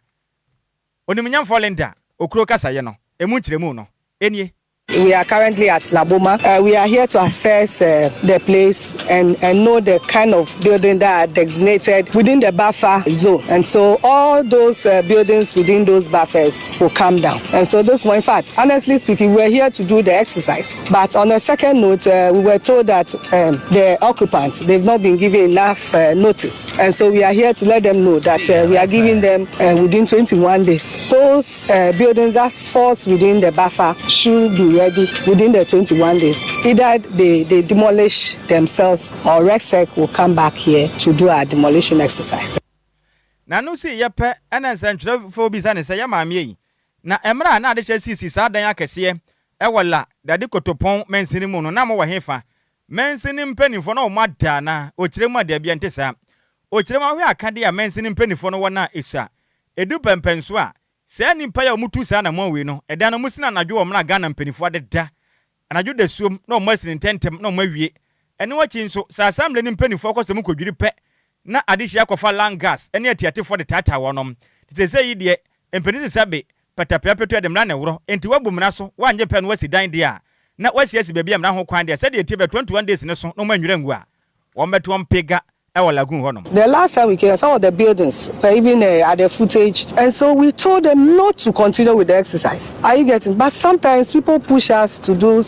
Speaker 1: Onimunyamfoɔ Linda Okuro kasaeɛ no, ɛmu nkyerɛmu no nie.
Speaker 5: We are currently at Laboma. We are here to assess the place and, and know the kind of building that are designated within the buffer zone. And so all those buildings within those buffers will come down. And so this one, in fact, honestly speaking, we're here to do the exercise. But on a second note, we were told that the occupants, they've not been given enough notice. And so we are here to let them know that we are giving them within 21 days. Those buildings that falls within the buffer should be ready within the 21 days. Either they demolish themselves or REGSEC will come back here to do our demolition exercise.
Speaker 1: Na no si yɛ pɛ ɛna nsɛntwerɛfoɔ bisa ne sɛ yɛ maame yi na mmerɛ a na adehyɛ sisi saa dan akɛseɛ ɛwɔ La Dade Kotopɔn mansini mu no na mowɔ hefa mansini mpanimfoɔ na wɔn ada na ɔkyerɛ mu a dabi nte saa ɔkyerɛ mu ahwɛ akadeɛ a mansini mpanimfoɔ no wɔ na esua edu pɛmpɛnso a saa nnipa yi a wɔtu saa anammɔn wei no ɛdan no wɔsi no anadwo wɔ mmerɛ a Ghana mpanimfoɔ adeda anadwo da suom na wɔn asi ne ntɛntɛm na wɔn awie. Ɛno akyi nso sɛ assembly ne mpanimfoɔ kɔ sɛ mu kɔdwiri pɛ na adehyia akɔfa land gas ne atiatefoɔ de taataa wɔnom te sɛ sɛ yi deɛ mpanin sɛ sɛbe pɛtɛpɛa pɛtɛ de mmara na ɛworɔ enti wabu mmara so wanyɛ pɛ no wasi dan deɛ a na wasi asi baabi a mmara ho kwan deɛ sɛdeɛ tie bɛ 21 days ne so na wɔn anwira ngu a wɔn bɛto wɔn pega ɛwɔ lagoon hɔnom.
Speaker 5: The last time we came, some of the buildings were even at the footage, and so we told them not to continue with the exercise. Are you getting? But sometimes people push us to do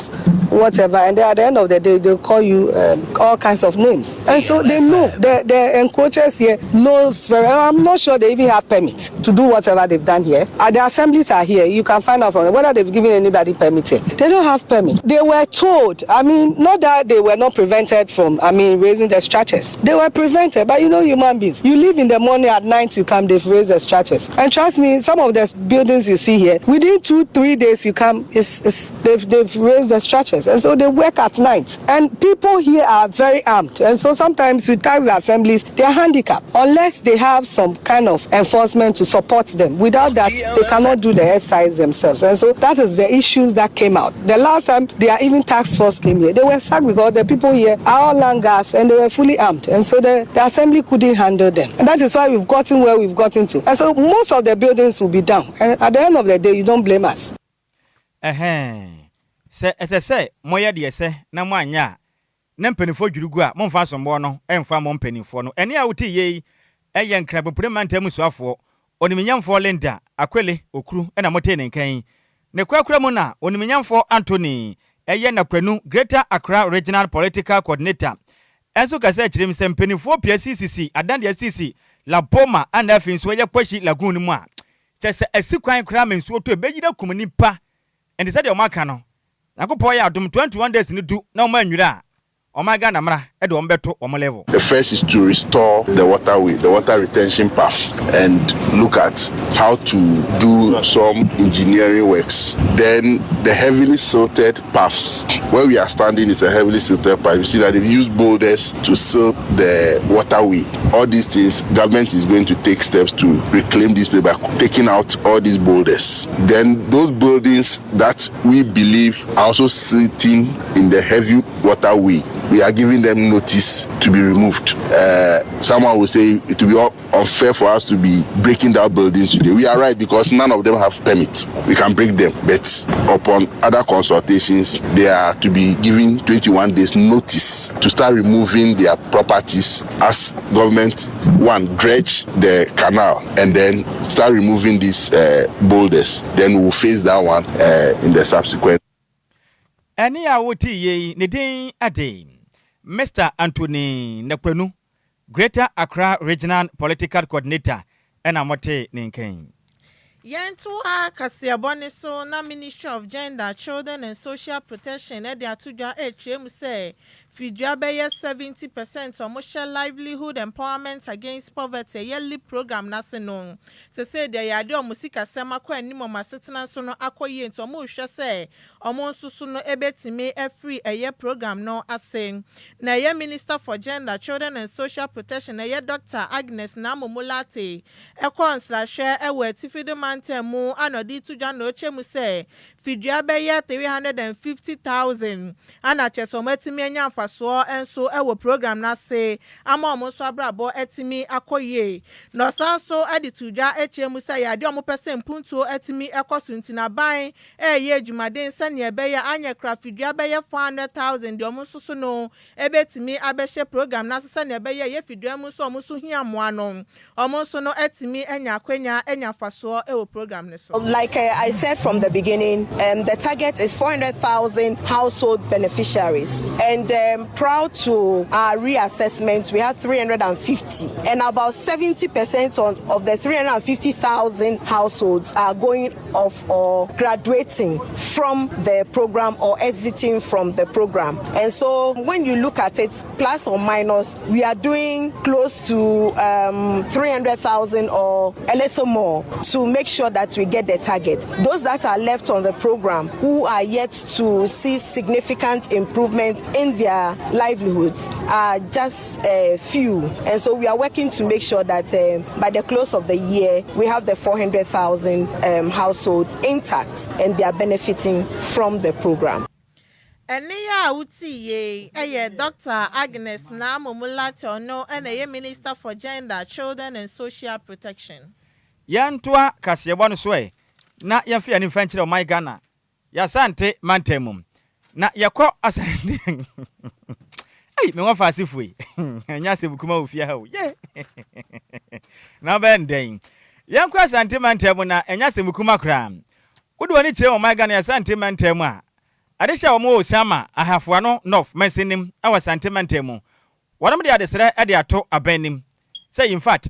Speaker 5: whatever, and then at the end of the day, they call you all kinds of names. And so they know the encroachers here knows very. I'm not sure they even have permit to do whatever they've done here. The assemblies are here. You can find out from them whether they've given anybody permit here. They don't have permit. They were told. I mean, not that they were not prevented from, I mean, raising the structures. They were prevented, but you know, human beings. You leave in the morning, at night you come, they've raised the structures. And trust me, some of the buildings you see here, within 2, 3 days you come, they've raised the structures. And so they work at night. And people here are very armed. And so sometimes with tax assemblies, they are handicapped unless they have some kind of enforcement to support them. Without that, they cannot do the exercise themselves. And so that is the issues that came out. The last time they are even task force came here, they were sacked because the people here are all land guards and they were fully armed. And so the assembly couldn't handle them. And that is why we've gotten where we've gotten to. And so most of the buildings will be down. And at the end of the day, you don't blame us.
Speaker 1: Ɛhɛn sɛ ɛsɛ sɛ moyɛ deɛ sɛ na mo anyɛ a na mpanimfoɔ dwiri gu a momfa asomboɔ no ɛmfa mo mpanimfoɔ no ɛne a wote yie yi ɛyɛ Nkrabopire mantam suafoɔ Oniminyamfoɔ Linda Akwele Okuru ɛna motee ne nkan ne kurakura mu na Oniminyamfoɔ Anthony ɛyɛ Nakwanu, Greater Accra Regional Political Coordinator, ɛnso kasa akyerɛ mu sɛ mpanimfoɔ pia sisisi adan deɛ sisi Laboma ana afei nso ɛyɛ Kwahyi Lagoon no mu a kyɛ sɛ asi kwan koraa ma nsuo tɔ ɛbɛyiri akum nipa ɛnti sɛdeɛ ɔmo aka no. Nyankopɔn yɛ adom 21 days no du na wɔn anwira a, ɔman Ghana mmara de wɔn bɛto wɔn level.
Speaker 7: The first is to restore the waterway, the water retention path, and look at how to do some engineering works. Then the heavily silted paths. Where we are standing is a heavily silted path. You see that they've used boulders to silt the waterway. All these things, government is going to take steps to reclaim this place by taking out all these boulders. Then those buildings that we believe are also sitting in the heavy waterway, we are giving them notice to be removed. Someone will say it will be unfair for us to be breaking down buildings today. We are right because none of them have permit. We can break them, but upon other consultations, they are to be given 21 days notice to start removing their properties as government one dredge the canal and then start removing these boulders. Then we'll face that one in the subsequent.
Speaker 1: Ɛne a wote yie ne din ade Mr Anthony Nakwanu, Greater Accra Regional Political Coordinator, ɛna mote ne nkan.
Speaker 2: Yɛntoa kaseɛbɔ ne so na Ministry of Gender, Children and Social Protection ɛde ato dwa ɛretwerɛ mu sɛ fidua bɛyɛ 70% ɔmo hyɛ Livelihood Empowerment Against Poverty, ɛyɛ LEAP program n'ase no, sese deɛ yɛ ade ɔmo sikasɛm akɔ anim, ɔmo asetena nso no akɔ yie, nti ɔmo rehwɛ sɛ ɔmo nso so no ebetumi afiri ɛyɛ program no ase. Na ɛyɛ Minister for Gender, Children and Social Protection, ɛyɛ Dr Agnes Naa Momo Lartey, ɛkɔ nsrahwɛ ɛwɔ Atifido mantam mu ana ɔde to dwa na ɔkyɛ mu sɛ fidua bɛyɛ 350,000 ana kyerɛ sɛ ɔmo atumi anya mfasoɔ nso wɔ program n'ase ama ɔmo nso abrabɔ atumi akɔ yie. Na ɔsan nso de to dwa akyerɛ mu sɛ yɛade ɔmo pɛ sɛ mpuntuo atumi kɔ so, nti n'aban ɛreyɛ adwumaden sɛnea ɛbɛyɛ anyɛ kora fidua bɛyɛ 400,000 deɛ ɔmo nso so no ɛbɛtumi abɛhyɛ program n'ase, sɛnea ɛbɛyɛ yɛ fidua mu nso ɔmo nso hia mmoa no, ɔmo nso no atumi anya akwanya anya mfasoɔ wɔ program no so.
Speaker 8: Like I said from the beginning, the target is 400,000 household beneficiaries. And prior to our reassessment, we had 350. And about 70% of the 350,000 households are going off or graduating from the program or exiting from the program. And so when you look at it, plus or minus, we are doing close to 300,000 or a little more to make sure that we get the target. Those that are left on the program who are yet to see significant improvement in their livelihoods are just a few. And so we are working to make sure that by the close of the year, we have the 400,000 household intact and they are benefiting from the program.
Speaker 2: Ɛne yɛ a wotii yie ɛyɛ Dr Agnes Naa Momo Lartey, ɔno ɛna ɛyɛ Minister for Gender, Children and Social Protection.
Speaker 1: Yɛntoa kaseɛbɔ no so ɛ na yɛmfa yɛne mfa nkyerɛ ɔman Ghana yɛasante mantam mu na yɛkɔ Asante. Ei, me wɔfa asefo yi, ɛnyɛ asɛm kuma wɔ fie ha o. Ye na wobɛyɛ ndɛn? Yɛnkɔ Asante mantam mu na ɛnyɛ asɛm kuma koraa. Wode w'ani kyerɛ ɔman Ghana yɛasante mantam mu a, adehyɛ a wɔn wɔ Osiama Ahafoano North mansinim wɔ Asante mantam mu, wɔnom de adesrɛ de ato aban nim sɛ in fact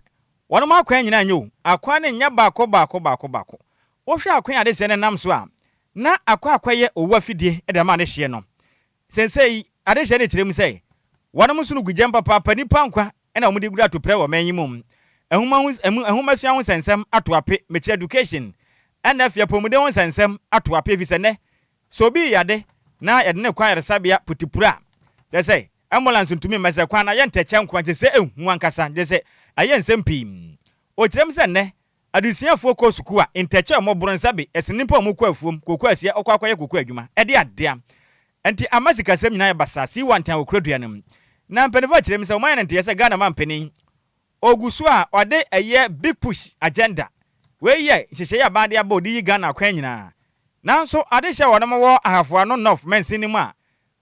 Speaker 1: wɔnom akwan nyinaa nyɛ o, akwan no nyɛ baako baako baako baako. Wohwɛ akwan a adesrɛ no nam so a, na akɔ akɔyɛ owu afidie de ama adehyeɛ no. Sensei adehyeɛ no kyerɛ mu sɛ wɔnom nso no gu gyam papaapa, nipa nkwa ɛna wɔn de gura atoprɛ wɔ man yi mu. Ɛhoma ho ɛhomasua ho nsɛnsɛm ato ape, mekyerɛ education, ɛna afei apɔmuden ho nsɛnsɛm ato ape, efi sɛ nnɛ sɛ obi yade na yɛde ne kɔ ayaresabea putipura a, kyerɛ sɛ ambulance ntumi mma, sɛ kwan na yɛ ntɛkyɛ nko kyerɛ sɛ ehu ankasa, kyerɛ sɛ ɛyɛ nsɛm pii. Ɔkyerɛ mu sɛ nnɛ adesuafoɔ kɔ sukuu a, ntɛkyɛ a wɔboro nsa bi ɛsɛ nipa a wɔkɔ afuom koko asia ɔkɔ akɔyɛ koko adwuma ɛde adea, nti ama sikasɛm nyinaa yɛ basaa si wɔ ntan wɔ kuro dua no mu. Na mpanimfoɔ akyerɛ mu sɛ wɔn ayɛ no nteɛ sɛ Ghana ma mpanin ogu so a ɔde ɛyɛ Big Push agenda, wei yɛ nhyehyɛeɛ a baade abɔ ɔde yi Ghana akwan nyinaa. Nanso adehyɛ a wɔnom wɔ Ahafoano North mansin no mu a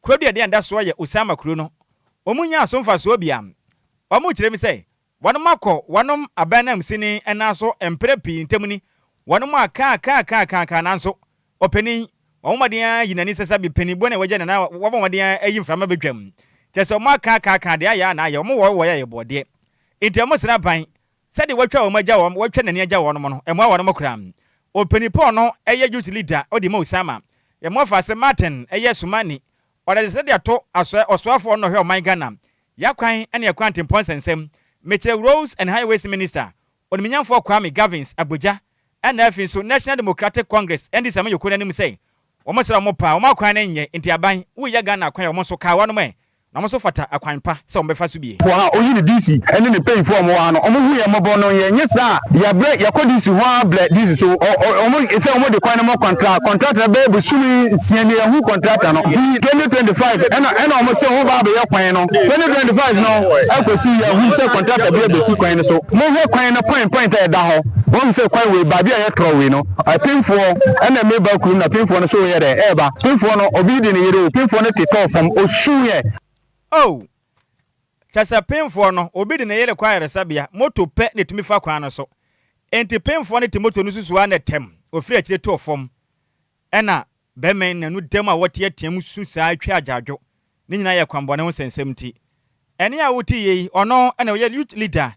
Speaker 1: kuro bi a ɛde ɛnda soɔ yɛ Osama kuro no, wɔn nyaa so mfasoɔ bia. Wɔn kyerɛ mu sɛ wɔnom akɔ wɔnom aban nanmusini nan so mprɛ pii ntam ni, wɔnom aka aka aka aka aka, nanso ɔpanin wɔn mmɔden ara yi n'ani sɛ sɛbi panin bu na wɔgya nana wɔbɔ mmɔden ara ayi mframa bɛdwam, kyerɛ sɛ wɔn aka aka aka deɛ ayɛ a na ayɛ wɔn wɔ wɔyɛ ayɛ bɔɔdeɛ. Nti wɔn srɛ aban sɛdeɛ wɔatwa wɔn agya wɔn wɔatwa n'ani agya wɔn no, ɛmoa wɔn koraa. Ɔpanin Paul no ɛyɛ youth leader ɔde ma Osama. Yɛn wɔfa sɛ Martin yɛ Sumani, ɔde adesrɛ de ato Asɔɛ Ɔsoafoɔ a ɔno na ɔhwɛ ɔman Ghana Y'akwan ne Ɛkwan Ntempɔn Nsɛnsɛm, mekyerɛ Roads and Highways Minister, Onimnyamfoɔ Kwame Gavins Agbodza, ɛna afei nso National Democratic Congress, NDC amanyɔkuo no anim sɛ wɔn srɛ wɔn paa, wɔn akwan no nyɛ, nti aban, woreyɛ Ghana akwan a wɔn nso kaa wɔnom ɛ, na wɔn nso fata akwan pa sɛ wɔn bɛfa so bie.
Speaker 9: Wɔ ha oyi ne DC ɛne ne mpanyinfoɔ a wɔn wɔ ha no wɔn hu yɛn mmɔbɔ no yɛn nye saa a yɛabrɛ yɛkɔ DC hɔ ara brɛ DC so ɔ ɔ wɔn sɛ wɔn de kwan no ma kɔntra kɔntrata no bɛyɛ bosome nsia nie yɛn hu kɔntrata no nti 2025 ɛna ɛna wɔn sɛ wɔn ba abɛyɛ kwan no 2025 no ɛkɔsi yɛn hu sɛ kɔntrata bi abɛsi kwan no so mo hwɛ kwan no point point a ɛda hɔ wɔn hu sɛ kwan wei baabi a yɛtrɔ wei no apemfoɔ ɛna meba kurom na pemfoɔ no so yɛ dɛ ɛɛba Pemfoɔ no, obi de ne yere o, pemfoɔ no te tɔɔ fam, ɔsuiɛ.
Speaker 1: Oh! Kyerɛ sɛ pemfoɔ no, obi de ne yere kɔ ayaresabea, moto pɛ na ɛtumi fa kwan no so. Enti pemfoɔ no te moto no so su ara na tɛm, ɔfiri akyire tɔɔ fam. Ɛna bɛrima yi n'ano dam a ɔteateam su saa twa agyaadwo. Ne nyinaa yɛ kwammɔne ho nsɛnsɛm nti. Ɛnne a wote yei, ɔno na ɔyɛ youth leader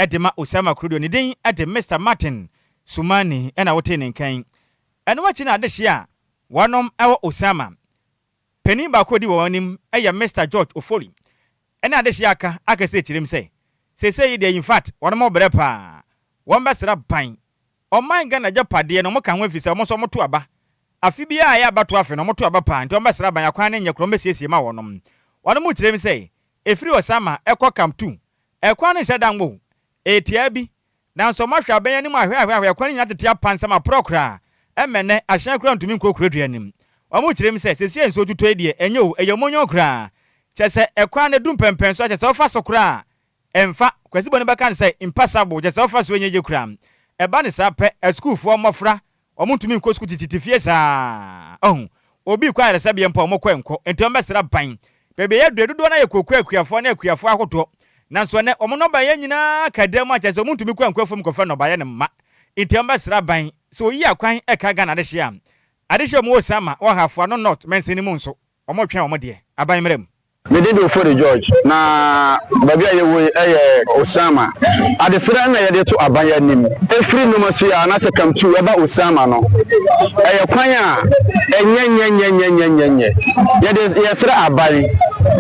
Speaker 1: de ma Osama Kurudo. Ne din de Mister Martin Sumani na wotee ne nka yi. Ɛno akyi na adehye a wɔnom wɔ Osama. Panin baako a ɔdi wɔn anim yɛ Mister George Ofori. Ɛne adehye a aka akɛse kyerem sɛ, seesei yi deɛ infact wɔnom brɛ paa. Wɔn bɛsra ban. Ɔman Ghana agyapadeɛ no wɔn ka ho efisɛ wɔn nso wɔn to aba. Afe biara a ɛyɛ abatoɔ afe no wɔn to aba paa nti wɔn bɛsra ban akwan no nyɛ koraa wɔn bɛsiesie ma wɔnom. Wɔnom kyerem sɛ, ɛfiri Osama ɛkɔ Camp 2, ɛkwan no nhyɛ da nwo, ɛyɛ tiaa bi Nanso wɔahwɛ abɛn anim ahwɛ ahwɛ ahwɛ ɛkwan no nyinaa tete apansam aporɔw koraa. Ɛmma nnɛ, ahyɛn koraa ntumi nkɔ kuro dua no mu. Wɔkyerɛ mu sɛ, seesei a nsuo tutɔ yi deɛ, ɛnyɛ o, ɛyɛ omonyɔn koraa. Kyerɛ sɛ, ɛkwan no adu mpɛnpɛnso a kyerɛ sɛ wofa so koraa a, ɛmfa. Kwasi Bɔne bɛka no sɛ, impassable, kyerɛ sɛ wofa so a ɛnyɛ yie koraa. Ɛba no saa pɛ, asukuufoɔ mmɔfra Wɔntumi nkɔ sukuu tititi fie saa. Ohu? Obi rekɔ ayaresabea mpo a, wɔkɔ nkɔ. Enti wɔbɛsra ban. Baabi a yɛaduru yi, dodoɔ no ara yɛ kooko akuafoɔ ne akuafoɔ ahodoɔ. Nanso ɛnnɛ, wɔn nnɔbaeɛ nyinaa ka dan mu a kyerɛ sɛ wɔntumi kɔ nkɔ afuom nkɔfa nnɔbaeɛ no mma. Enti wɔbɛsra ban. Sɛ wɔyi akwan ka Ghana adehyeɛ a, adehyeɛ a wɔwɔ Osiama wɔ Hafoano North mansini mu nso, wɔretwɛn wɔn deɛ. Aban mmra mu.
Speaker 9: Me din de Ofori George, na baabi a yɛwɔ yi yɛ Osama. Adesrɛ na yɛde to aban anim. Ɛfiri Nomasua anaasɛ Kamtu ɛba Osama no, ɛyɛ kwan a ɛnyɛ nyɛnyɛnyɛnyɛnyɛ. Yɛde yɛsrɛ aban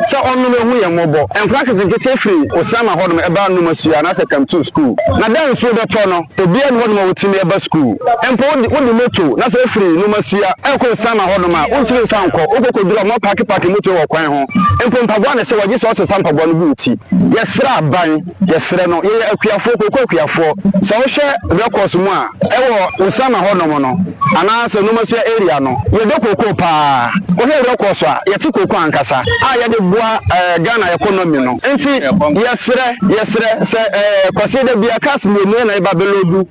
Speaker 9: sɛ ɔnnom ɛhu yɛn mmɔbɔ. Nkwadaa nketenkete firi Osama hɔnom ɛba Nomasua anaasɛ Kamtu sukuu. Na da nsuo bɛtɔ no, Obiara nni hɔnom a otumi ba sukuu. Mpo wode wode moto na sɛ wofiri Nwomasua rekɔ Osiama hɔnom a, wontumi mfa nkɔ. Wokɔ kɔduru a, wɔapaake paake moto wɔ kwan ho. Mpo mpaboa na ɛsɛ wɔgye sɛ wɔsesa mpaboa no gu wo ti. Yɛsrɛ aban, yɛsrɛ no, yɛyɛ akuafoɔ, kooko akuafoɔ. Sɛ wohwɛ records mu a, ɛwɔ Osiama hɔnom no, anaasɛ Nwomasua area no, yɛdɔ kooko paa. Wohwɛ records a, yɛte kooko ankasa a yɛde boa Ghana economy no. Nti yɛsrɛ, yɛsrɛ sɛ Kwasiada biara cars mmienu na yɛba bɛloodu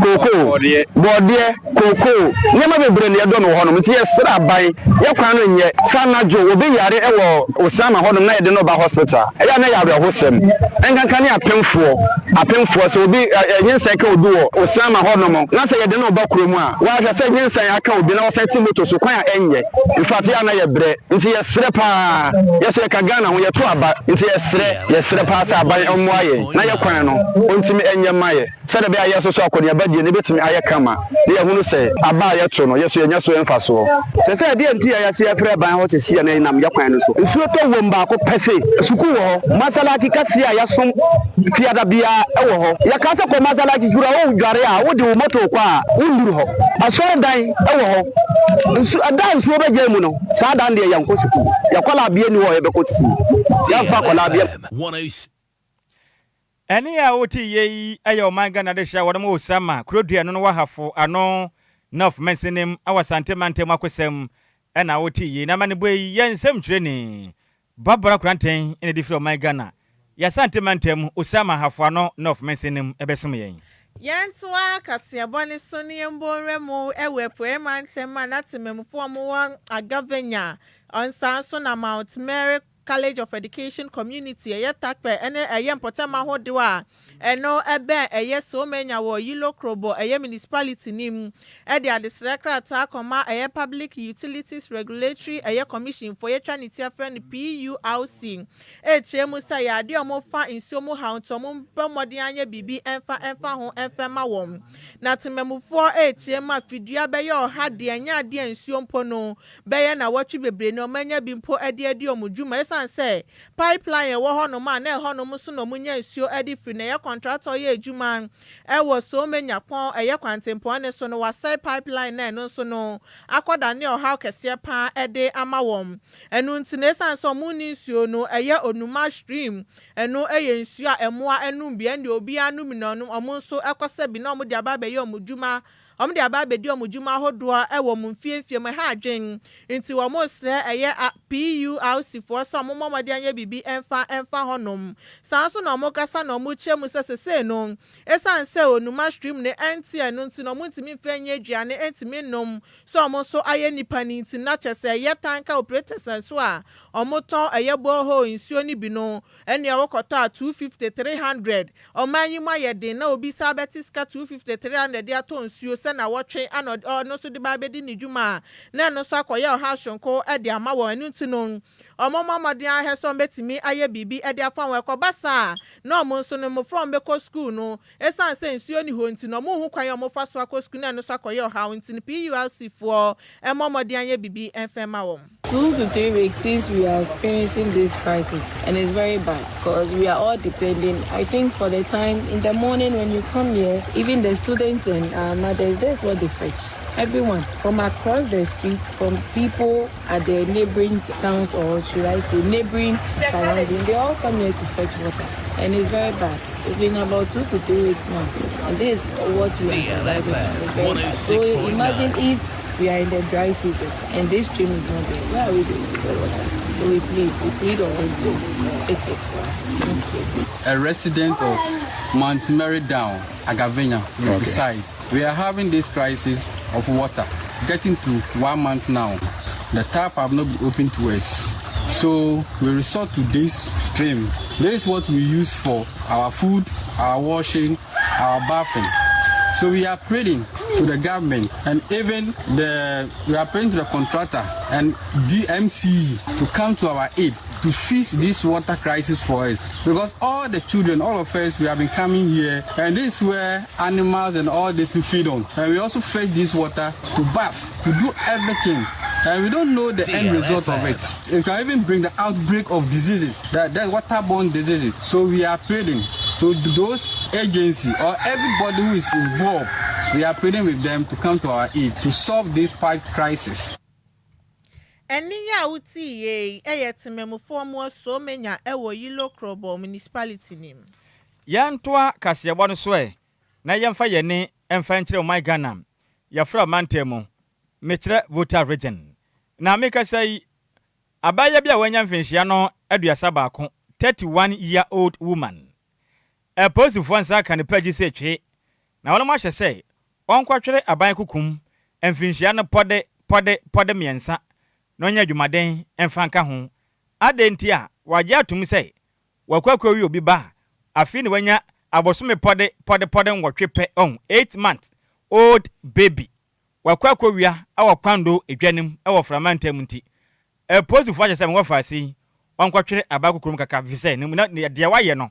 Speaker 9: kooko, bɔɔdeɛ, kooko, nneɛma bebree na yɛdɔ no wɔ hɔnom. Nti yɛsrɛ aban, yɛ kwan no nyɛ sɛ anadwo obi yare wɔ Osiama hɔnom na yɛde no ba hospital a, ɛyɛ a na ɛyɛ awerɛhosɛm. Ɛnkanka ne apemfoɔ, apemfoɔ, sɛ obi nyinsɛn ka obi wɔ Osiama hɔnom na sɛ yɛde no ba kurom a, Wahwɛ sɛ nyinsɛn aka obi na ɔsan te moto so kwan a ɛnyɛ. Infact yɛ a na yɛbrɛ nti yɛsrɛ paa. Yɛso yɛka Ghana ho yɛto aba nti yɛsrɛ yɛsrɛ paa sɛ aban mmoa yɛn na yɛ kwan no ɔntumi nyɛ mma yɛ sɛdeɛ ɛbɛyɛ a yɛso so akɔneaba die no ɛbɛtumi ayɛ kama na yɛahunu sɛ aba a yɛto no yɛso yɛnya so mfasoɔ.
Speaker 10: Sɛ sɛ ɛdeɛn nti a yɛase afiri ban hɔ sesie a na yɛnam yɛ kwan no so. Nsuo tɔ wom baako pɛ se sukuu wɔ hɔ. Masalaki kɛseɛ a yɛsom fiada biara wɔ hɔ. Yɛkaa sɛ kɔ Masalaki kura wo dware a wode wo moto kɔ a wonnuru hɔ. Asɔredan wɔ hɔ. Nsu ɛda a nsuo bɛgyae mu no saa da no deɛ yɛnkɔ sukuu. Yɛ kɔlaa bia nni hɔ a yɛbɛkɔ sukuu. Yɛmfa kɔlaa bia.
Speaker 1: Ɛnne a wote yie yi yɛ ɔman Ghana adehye a wɔnom wɔ Osama kuro dua no no wɔ Ahafo ano North mansinim wɔ Asante mantam akosɛm ɛna wote yie na amanebɔ yi yɛ nsɛmtwerɛni Barbara Koranteng na ɛde firi ɔman Ghana yɛ Asante mantam Osama Ahafo ano North mansinim ɛbɛsom yɛn.
Speaker 2: Yɛntoa kaseɛbɔ no so na yɛmbɔ nwura mu wɔ Apueɛ Mantam a na temamufoɔ a wɔwɔ Agavenya, nsaa nso na Mount Mary. College of Education Community, ɛyɛ Takpɛ ɛne ɛyɛ mpɔtam ahodoɔ a ɛno ɛbɛn ɛyɛ Somanya wɔ Yilo Krobo ɛyɛ municipality nim ɛde adesrɛ krataa kɔma ɛyɛ Public Utilities Regulatory ɛyɛ Commission fo, yɛtwa ne ti afrɛ no PURC, ɛkyerɛ mu sɛ yɛ adeɛ a wɔfa nsuo mu haw nti wɔn bɛ mmɔden anyɛ biribi ɛmfa ɛmfa ho ɛmfɛ ma wɔn. Na temamufoɔ ɛkyerɛ mu a fidua bɛyɛ 100 deɛ, ɛnyɛ adeɛ nsuo mpo no bɛyɛ na wɔtwe bebree na wɔn anya bi mpo ɛde adi wɔn dwuma, ɛsan sɛ pipeline ɛwɔ hɔnom a na ɛhɔnom nso na wɔn nya nsuo ɛde firi. Na ɛyɛ contractor yɛ adwuma ɛwɔ Somanya pɔn ɛyɛ kwantempɔn ne so no, wasɛe pipeline na ɛno nso no akɔda ne ɔhaw kɛseɛ paa ɛde ama wɔn. Ɛno nti na ɛsan sɛ wɔn ni nsuo no, ɛyɛ Onuma Stream, ɛno ɛyɛ nsuo a ɛmoa ɛnum bi, ɛnde obiara num na ɔno wɔn nso ɛkɔsɛ bi na wɔn de aba abɛyɛ wɔn dwuma, wɔn de aba abɛdi wɔn dwuma ahodoɔ ɛwɔ wɔn mfiemfie mu. Ɛha adwen nti wɔn resrɛ ɛyɛ PURC foɔ sɛ wɔn mmɔ mmɔden anyɛ biribi ɛmfa ɛmfa hɔnom. Saa nso na wɔn kasa na wɔn kyerɛ mu sɛ sesei no, ɛsan sɛ Onuma Stream no ɛnte, ɛno nti na wɔn ntumi mfɛ nyɛ aduane, ɛntumi nom sɛ wɔn nso ayɛ nipa ne nti na kyerɛ sɛ ɛyɛ tanker operators nso a wɔn tɔn ɛyɛ borehole nsuo no bi no, ɛnea wɔkɔtɔ a 250, 300. Ɔman yi mu ayɛ den na obi sa bɛte sika 250, 300 de atɔ nsuo sɛ na wɔtwe ana ɔno nso de ba abɛdi ne dwuma a, na ɛno nso akɔyɛ ɔha sonko de ama wɔn. Ɛno nti no, ɔmo mmɔ mmɔden ahwɛ sɛ ɔmo ayɛ biribi de afa wɔn. Ɛkɔba saa na ɔmo nso no, mmɔfra ɔmo bɛkɔ sukuu no, ɛsiane sɛ nsuo ni hɔ nti no, ɔmo hu kwan a ɔmo fa so akɔ sukuu, na ɛno nso akɔyɛ ɔhaw. Nti no, PURC foɔ ɛmmɔ mmɔden ayɛ biribi ɛmfɛn ma wɔn.
Speaker 11: 2 to 3 weeks since we are experiencing this crisis, and it's very bad because we are all depending. I think for the time in the morning when you come here, even the students and mothers, that's what they fetch. Everyone from across the street, from people at the neighboring towns, or should I say neighboring surrounding, they all come here to fetch water, and it's very bad. It's been about 2 to 3 weeks now, and this is what we are surviving. It's very bad. So imagine if we are in the dry season and this stream is not there. Where are we going to get water? So we plead on them to fix it for us. Thank you.
Speaker 12: A resident of Mount Mary Down, Agavenya, beside. We are having this crisis of water getting to one month now. The tap have not been opened to us. So we resort to this stream. This is what we use for our food, our washing, our bathing. So we are praying to the government and even the we are praying to the contractor and DMCE to come to our aid to fix this water crisis for us. Because all the children, all of us, we have been coming here, and this is where animals and all this feed on. And we also fetch this water to bath, to do everything. And we don't know the end result of it. It can even bring the outbreak of diseases, that waterborne diseases. So we are praying to those agency or everybody who is involved, we are pleading with them to come to our aid to solve this pipe crisis.
Speaker 2: Ɛne yi a wotii yie ɛyɛ temamufoɔ mu Somenya ɛwɔ Yilo Krobo Municipality nim.
Speaker 1: Yɛntoa kaseɛbɔ no so ɛ na yɛmfa yɛne ɛmfa nkyerɛ ɔman Ghana, yɛfrɛ ɔmantam mu, mekyerɛ Volta Region. Na mekasa yi, abaayewa bi a wanya mfinhyia no 31, 31 year old woman, apolisifoɔ nsa aka ne pagyi sɛ twe na wɔn ahyɛ sɛ ɔnkɔtwere aban kukum mfinhyia no pɔde pɔde pɔde 3 na ɔnyɛ adwumaden mfa nka ho. Adɛn nti a wagye atom sɛ wakɔ wi obi ba a afei na wanya abosome pɔde pɔde pɔde 8 pɛ ɔn 8 month old baby, wakɔ akɔwia awɔ Kwando edwa nim ɛwɔ Framantam. Nti apolisifoɔ ahyɛ sɛ wɔfa ase yi ɔnkɔtwere aba kukurom kakra fi sɛ ne deɛ wayɛ no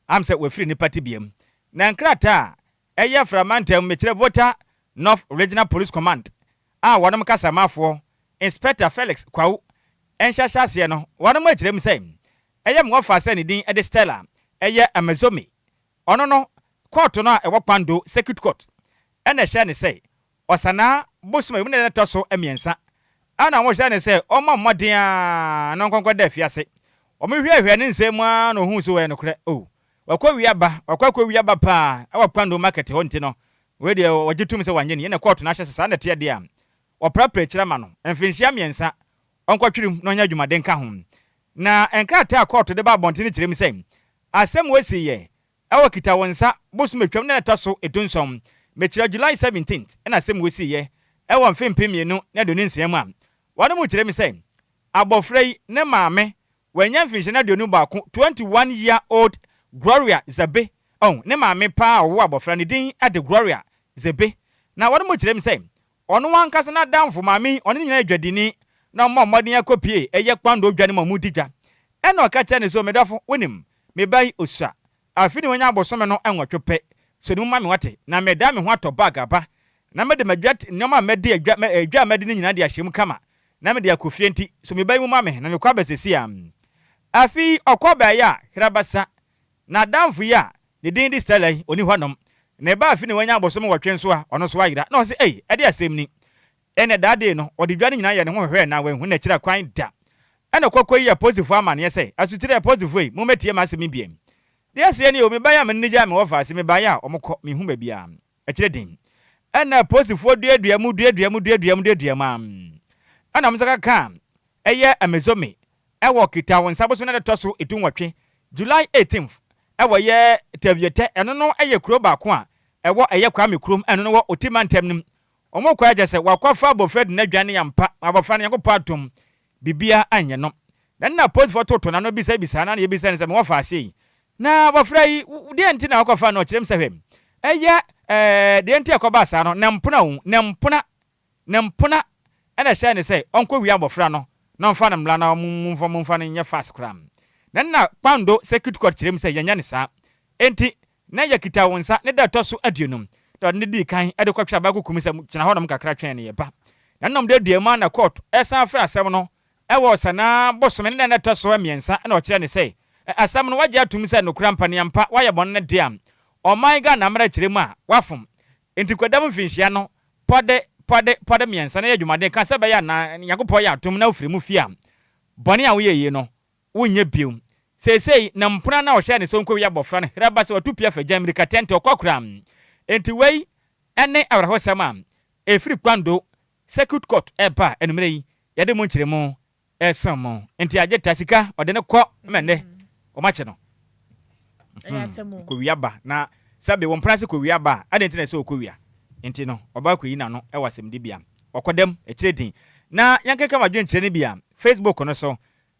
Speaker 1: am sɛ wafiri nipa tibea mu. Na nkrataa a ɛyɛ Framantam, mekyerɛ Volta North Regional Police Command a wɔnom kasamafoɔ Inspector Felix Kwawu ɛnhyɛhyɛ aseɛ no, wɔnom akyerɛ mu sɛ ɛyɛ mmɔfa sɛ ne din ɛde Stella ɛyɛ Amazomi. Ɔno no, kɔɔto no a ɛwɔ Kwando Circuit Court ɛna ɛhyɛ ne sɛ ɔsanaa bosom a emu na ɛtɔ so 3 ana wɔhyɛ ne sɛ ɔma mmɔden a na nkɔnkɔ da afiase. Wɔn hwɛhwɛ ne nsɛm mu ara na ohun so wɔyɛ nokorɛ o, wakɔ wia ba, wakɔ akɔ wia ba paa ɛwɔ Kwando market hɔ. Nti no, wei deɛ wɔgye tum sɛ wanyɛ ni. Ɛna kɔɔto no ahyɛ sɛ saa na ɛteɛ deɛ a, wɔprapra akyire ama no mfinhyia 3, ɔnkɔtwere mu na ɔnyɛ adwumaden ka ho. Na nkrataa a kɔɔto de ba abɔnten kyerɛ mu sɛ asɛm wɔsi yɛ ɛwɔ kita wɔn nsa bosom atwam na ɛtɔ so 17, mekyerɛ July 17th, ɛna asɛm wɔsi yɛ ɛwɔ mfe 2026 mu a wɔn mu kyerɛ mi sɛ abɔfra yi ne maame Wanya mfinhyia 21, 21 year old Gloria Zabe. Oh, ne maame paa a ɔwoo abɔfra ne din de Gloria Zebe. Na wɔn mu kyerɛ mu sɛ ɔno ankasa n'adamfo maame yi, ɔne ne nyinaa yɛ dwadini na ɔmmɔ mmɔden akɔpie ɛyɛ Kpando dwa no mu a wɔdi dwa. Ɛna ɔka kyerɛ no sɛ, Me dɔfo, wonim, me ba yi osua. Afe ni wanya abosome no nwɔtwe pɛ. Sɔ ne mu ma me wate, na medan me ho atɔ bag aba na mede m'adwa nneɛma a madi adwa adwa a madi no nyinaa de ahyɛ mu kama na mede akɔ fie nti sɔ me ba yi mu ma me na mekɔ aba seesei ara. Afe yi ɔkɔ baeɛ a, Hrabasa, n'adamfo yi a ne din de Stella yi, ɔnni hɔnom. Ne ba afe ni wanya abosome nwɔtwe nso a, ɔno nso ayera. Na ɔse, Ei, ɛdeɛ asɛm ni? Ɛnna that day no, ɔde dwa no nyinaa yɛɛ ne ho hwehwɛɛ na wanhu n'akyiri kwan da. Ɛnna ɔkɔ kɔyii apolisifoɔ amanneɛ sɛ, Asutire, apolisifoɔ yi, mommɛtie m'asɛm yi biam. Deɛ ɛseɛ nie o, me ba yi a me ne no gyaa me wɔ faase, mebaeɛ a, wɔkɔ, menhu baabiara. Akyire den. Ɛnna apolisifoɔ duaduaa mu, duaduaa mu, duaduaa mu, duaduaa mu ara. Ɛnna wɔn nsa kɔkaa ɛyɛ Amezome wɔ Kitawonsa bosome no da ɛtɔ so dunwɔtwe, July 18th, wɔ ɛyɛ Tavietɛ, ɛno no yɛ kuro baako a ɛwɔ ɛyɛ Kwame kurom, ɛno no wɔ Oti mantam no mu. Wɔn kɔ agya sɛ wakɔfa abɔfra di n'adwane ampa, ma abɔfra no Nyankopɔn adom, biribiara anyɛ no. Na nna apolisifoɔ toto n'ano bisabisaa no, na yɛbisa no sɛ, Mewɔ faase yi, na abɔfra yi, deɛn nti na wakɔfa no? Ɔkyerɛ mu sɛ, Hwɛ, ɛyɛ ɛɛ, deɛ nti a ɛkɔbaa saa no, ne mpena o, ne mpena, ne mpena na ɛhyɛɛ no sɛ ɔnkɔwia abɔfra no na ɔmfa no mmra na momfa momfa no nyɛ fast koraa. Na nna Kpando Circuit Court kyerɛ mu sɛ yɛnyɛ no saa. Enti Na yɛkita wo nsa ne da a ɛtɔ so aduonum. Na ɔde no dii kan de kɔtwee aba kuku mu sɛ, Gyina hɔnom kakra twɛn ne yɛba. Na nna wɔde dua mu ara na kɔɔto resan afrɛ asɛm no wɔ Ɔsanaa bosome ne da a ɛtɔ so mmiɛnsa na ɔkyerɛɛ no sɛ, Asɛm no wagye atom sɛ nokorɛ ampa ne ampa woayɛ bɔne no deɛ a, ɔman Ghana mmara kyerɛ mu a, woafom. Enti kwadam mfinhyia no pɔde, pɔde, pɔde mmiɛnsa na yɛ adwumaden ka sɛ ɛbɛyɛ a na Nyankopɔn yɛ adom na wofiri mu fie a, bɔne a woyɛeɛ no, wonyɛ bio. Seesei, na mpena no a ɔhyɛɛ ne sɛ ɔnkɔwie abɔfra no hera ba sɛ watu pia fa gya mmirika tɛntɛ ɔkɔ koraa. Enti wei ne awerɛhosɛm a ɛfiri Kwando Circuit Court reba anwummerɛ yi, yɛde mu nkyerɛmu resom mo. Enti agye ta sika ɔde no kɔ ma nnɛ wɔakye no. Hmm, kɔwia ba na sɛbe wo mpena se kɔwia ba a, adɛn nti na ɛsɛ ɔkɔwia? Enti no, ɔba akɔyi n'ano wɔ asɛmdibea. Ɔkɔdam, akyire din. Na yɛnkenka w'adwenkyerɛ no bi a, Facebook no so.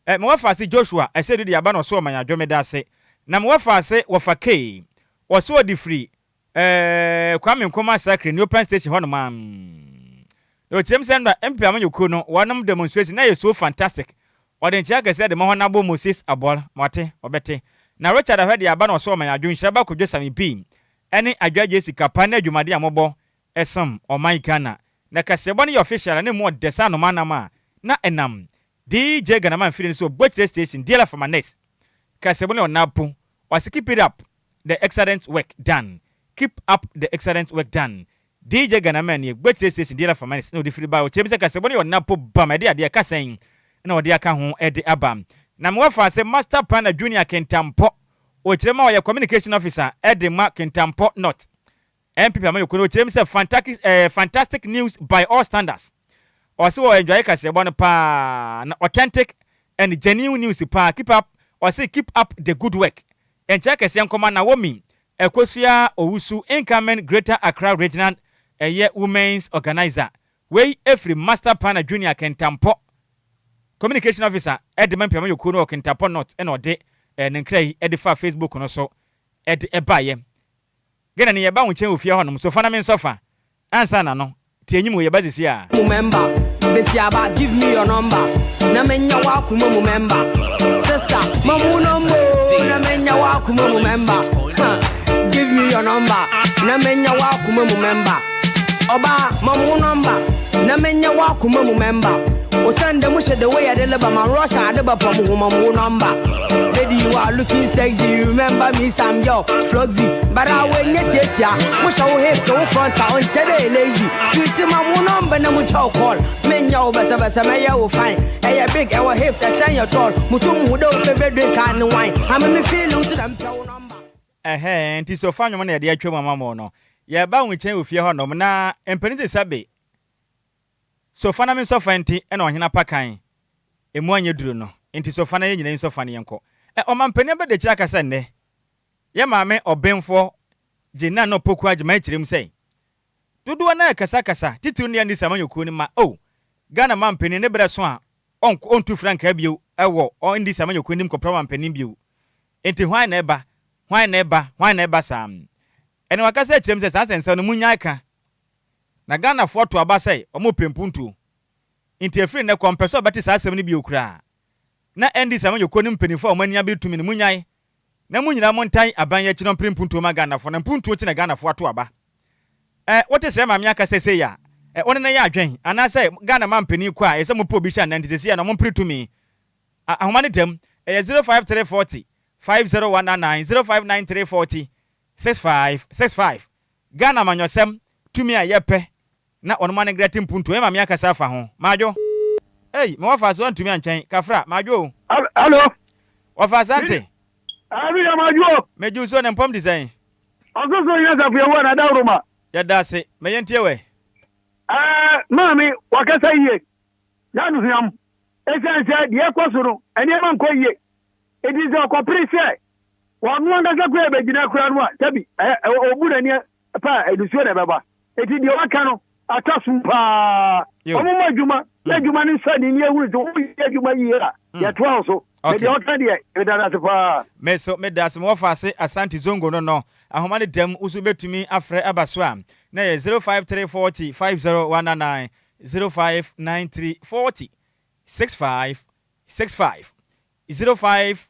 Speaker 1: Eh, me wɔfaase Joshua ɛsɛ de aba na ɔso ɔman adwo meda ase. Na me wɔfaase wɔfa Kay, ɔso ɔde firi eh, Kwame Nkrumah Circle, New Pen Station hɔ nom a. Na ɔkyerɛm sɛ nnora MPP amanyɔkuo no wɔnom demonstration na ɛyɛ so fantastic. Ɔde nkyea kɛseɛ de ma Hon Moses Abor, wate, ɔbɛte. Na Richard Ahwɛ de aba na ɔso ɔman adwo nhyira ba Kojo Sami Pii ɛne Adwoa Jesse Kapa ne adwumaden a mobɔ ɛsom ɔman Ghana. Na kaseɛbɔ no yɛ official a na ɛmu ɔdɛ sɛ anomaa nam a na ɛnam DJ Ghanaman mfiri no so wɔ Bokyerɛ Station, Diala Famanes, Kaseɛbɔ ne Ɔnapo, ɔse keep it up the excellent work done, keep up the excellent work done. DJ Ghanaman nie, Bokyerɛ Station, Diala Famanes na ɔde firi bae, ɔkyerɛ mu sɛ Kaseɛbɔ ne Ɔnapo bam ɛde adeɛ ɛka sɛn na ɔde aka ho de aba. Na mewɔ faa sɛ Master Planner Junior Kintampɔ, ɔkyerɛ mu a ɔyɛ Communication Officer de ma Kintampɔ North. NPP amanyɔkuo no ɔkyerɛ mu sɛ fantastic eh, fantastic news by all standards. Ɔse wɔ enjoy kaseɛbɔ no paa na authentic and genuine news paa keep up ɔse keep up the good work. Nkyɛ kɛseɛ nkɔma Naomi Akosua Owusu incoming Greater Accra Regional ɛyɛ Women's Organiser. Wei ɛfiri Master Planner Junior Kintampo Communication Officer ɛde ma NPP amanyɔkuo no wɔ Kintampo North ɛna ɔde eh, ne nkra yi ɛde faa Facebook no so ɛde ɛbaeɛ. Ghana ni yɛba wo nkyɛn wɔ fie hɔ nom so fa na me nsɔ fa ansa na no tie enyim o yɛba sisi a.
Speaker 13: Mu member, besiaba give me your number na menya w'akoma mu member. Sister, ma mu number o na menya w'akoma mu member. Huh, give me your number na menya w'akoma mu member. Ɔbaa, ma mu number na menya w'akoma mu member. Osande mu hyɛ the way yɛde leba ma rush ade ba pam ho ma mu number. Lady, you are looking sexy. You remember me, some girl, Floxy. But I will get it, ya. Musha wo hips, wo front, on chede lazy. Sweet ma mu number na mu chow call. Menya wo besa besa me ye wo fine. Eh, big, eh, wo hips, eh, send your tall. Mutum who do favorite drink and wine. I'm me feel to them chow number.
Speaker 1: Ɛhɛɛ, nti sofa nnwom na yɛde atwam ama mo no. Yɛreba wo nkyɛn wɔ fie hɔnom, na mpanin te sɛ be. Sofa na me nsɔfa nti na ɔhene apakan emu anyɛ duru no nti sofa na yɛn nyinaa nsɔfa no yɛnkɔ. Ɛ ɔmanpanin abadiakyiri aka sɛ nnɛ yɛ maame ɔbenfoɔ Jane Nana Opoku Agyemang kyerɛ mu sɛ dodoɔ no ara rekasakasa titiriw ne NDC amanyɔkuo no ma oh Ghana manpanin ne berɛ so a. ɔntu frankaa bio wɔ NDC amanyɔkuo anim kɔpra ɔmanpanin bio. Enti hwan na ɛba? Hwan na ɛba? Hwan na ɛba saa? Ɛnna wakasa akyerɛ mu sɛ saa nsɛnsɛm no monnyae ka. Na Ghanafoɔ to aba sɛ wɔrepɛ mpuntuo. Enti ɛfiri nnɛ kɔ ɔmpɛ sɛ ɔbɛte saa asɛm no bio koraa. Na NDC amanyɔkuo no mpanimfoɔ a wɔn ani abere tumi no monnyae na mo nyinaa montan aban yi akyi na ɔmpere mpuntuo ma Ghanafoɔ na mpuntuo nti na Ghanafoɔ ato aba. Ɛ, wote sɛɛ maame aka sɛsei a, ɛ, wo ne no yɛ adwen anaasɛ Ghana mampanin kɔ a ɛyɛ sɛ mopɛ obi hyɛ anan nti sɛsei a na ɔmompere tumi. A, ahoma no dam, ɛyɛ 053 40 50199 0593 40 6565. Ghana amanyɔsɛm, tumi a yɛpɛ na wɔnom anegrɛte mpuntuo, yɛ maame akasa afa ho. Madwo. Ei, me wɔfa ase wantumi antwɛn, kafra, madwo o.
Speaker 14: Hello.
Speaker 1: Wɔfa Asante.
Speaker 14: Abi ya madwo o.
Speaker 1: Megye wo so, ne mpɔm te sɛn?
Speaker 14: Ɔsoso nyɛ asafo Yehowa na dawuroma.
Speaker 1: Yɛda ase. Ma yɛntie wɛ.
Speaker 14: Ɛɛ, maame, wakasa yie. N'anuhwam. Esiane sɛ deɛ ɛkɔ so no, nneɛma nkɔ yie. Enti sɛ ɔkɔpere sɛ ɔno ankasa koraa bɛgyina koraa no a, sɛbi, ɔbu n'ani pa a, nisuo na ɛbɛba. Enti deɛ waka no, atɔ som paa. Wɔmmɔ adwuma na adwuma no nsɔ ani na yɛhunu sɛ woyɛ adwuma yie a, yɛtoa wo so. Na deɛ ɔka deɛ, meda no ase paa.
Speaker 1: Me so meda ase mewɔ faase Asante Zongo no no ahoma no dam wo so wobɛtumi afrɛ aba so a na ɛyɛ 053 40 50199 0593 40 65 65 05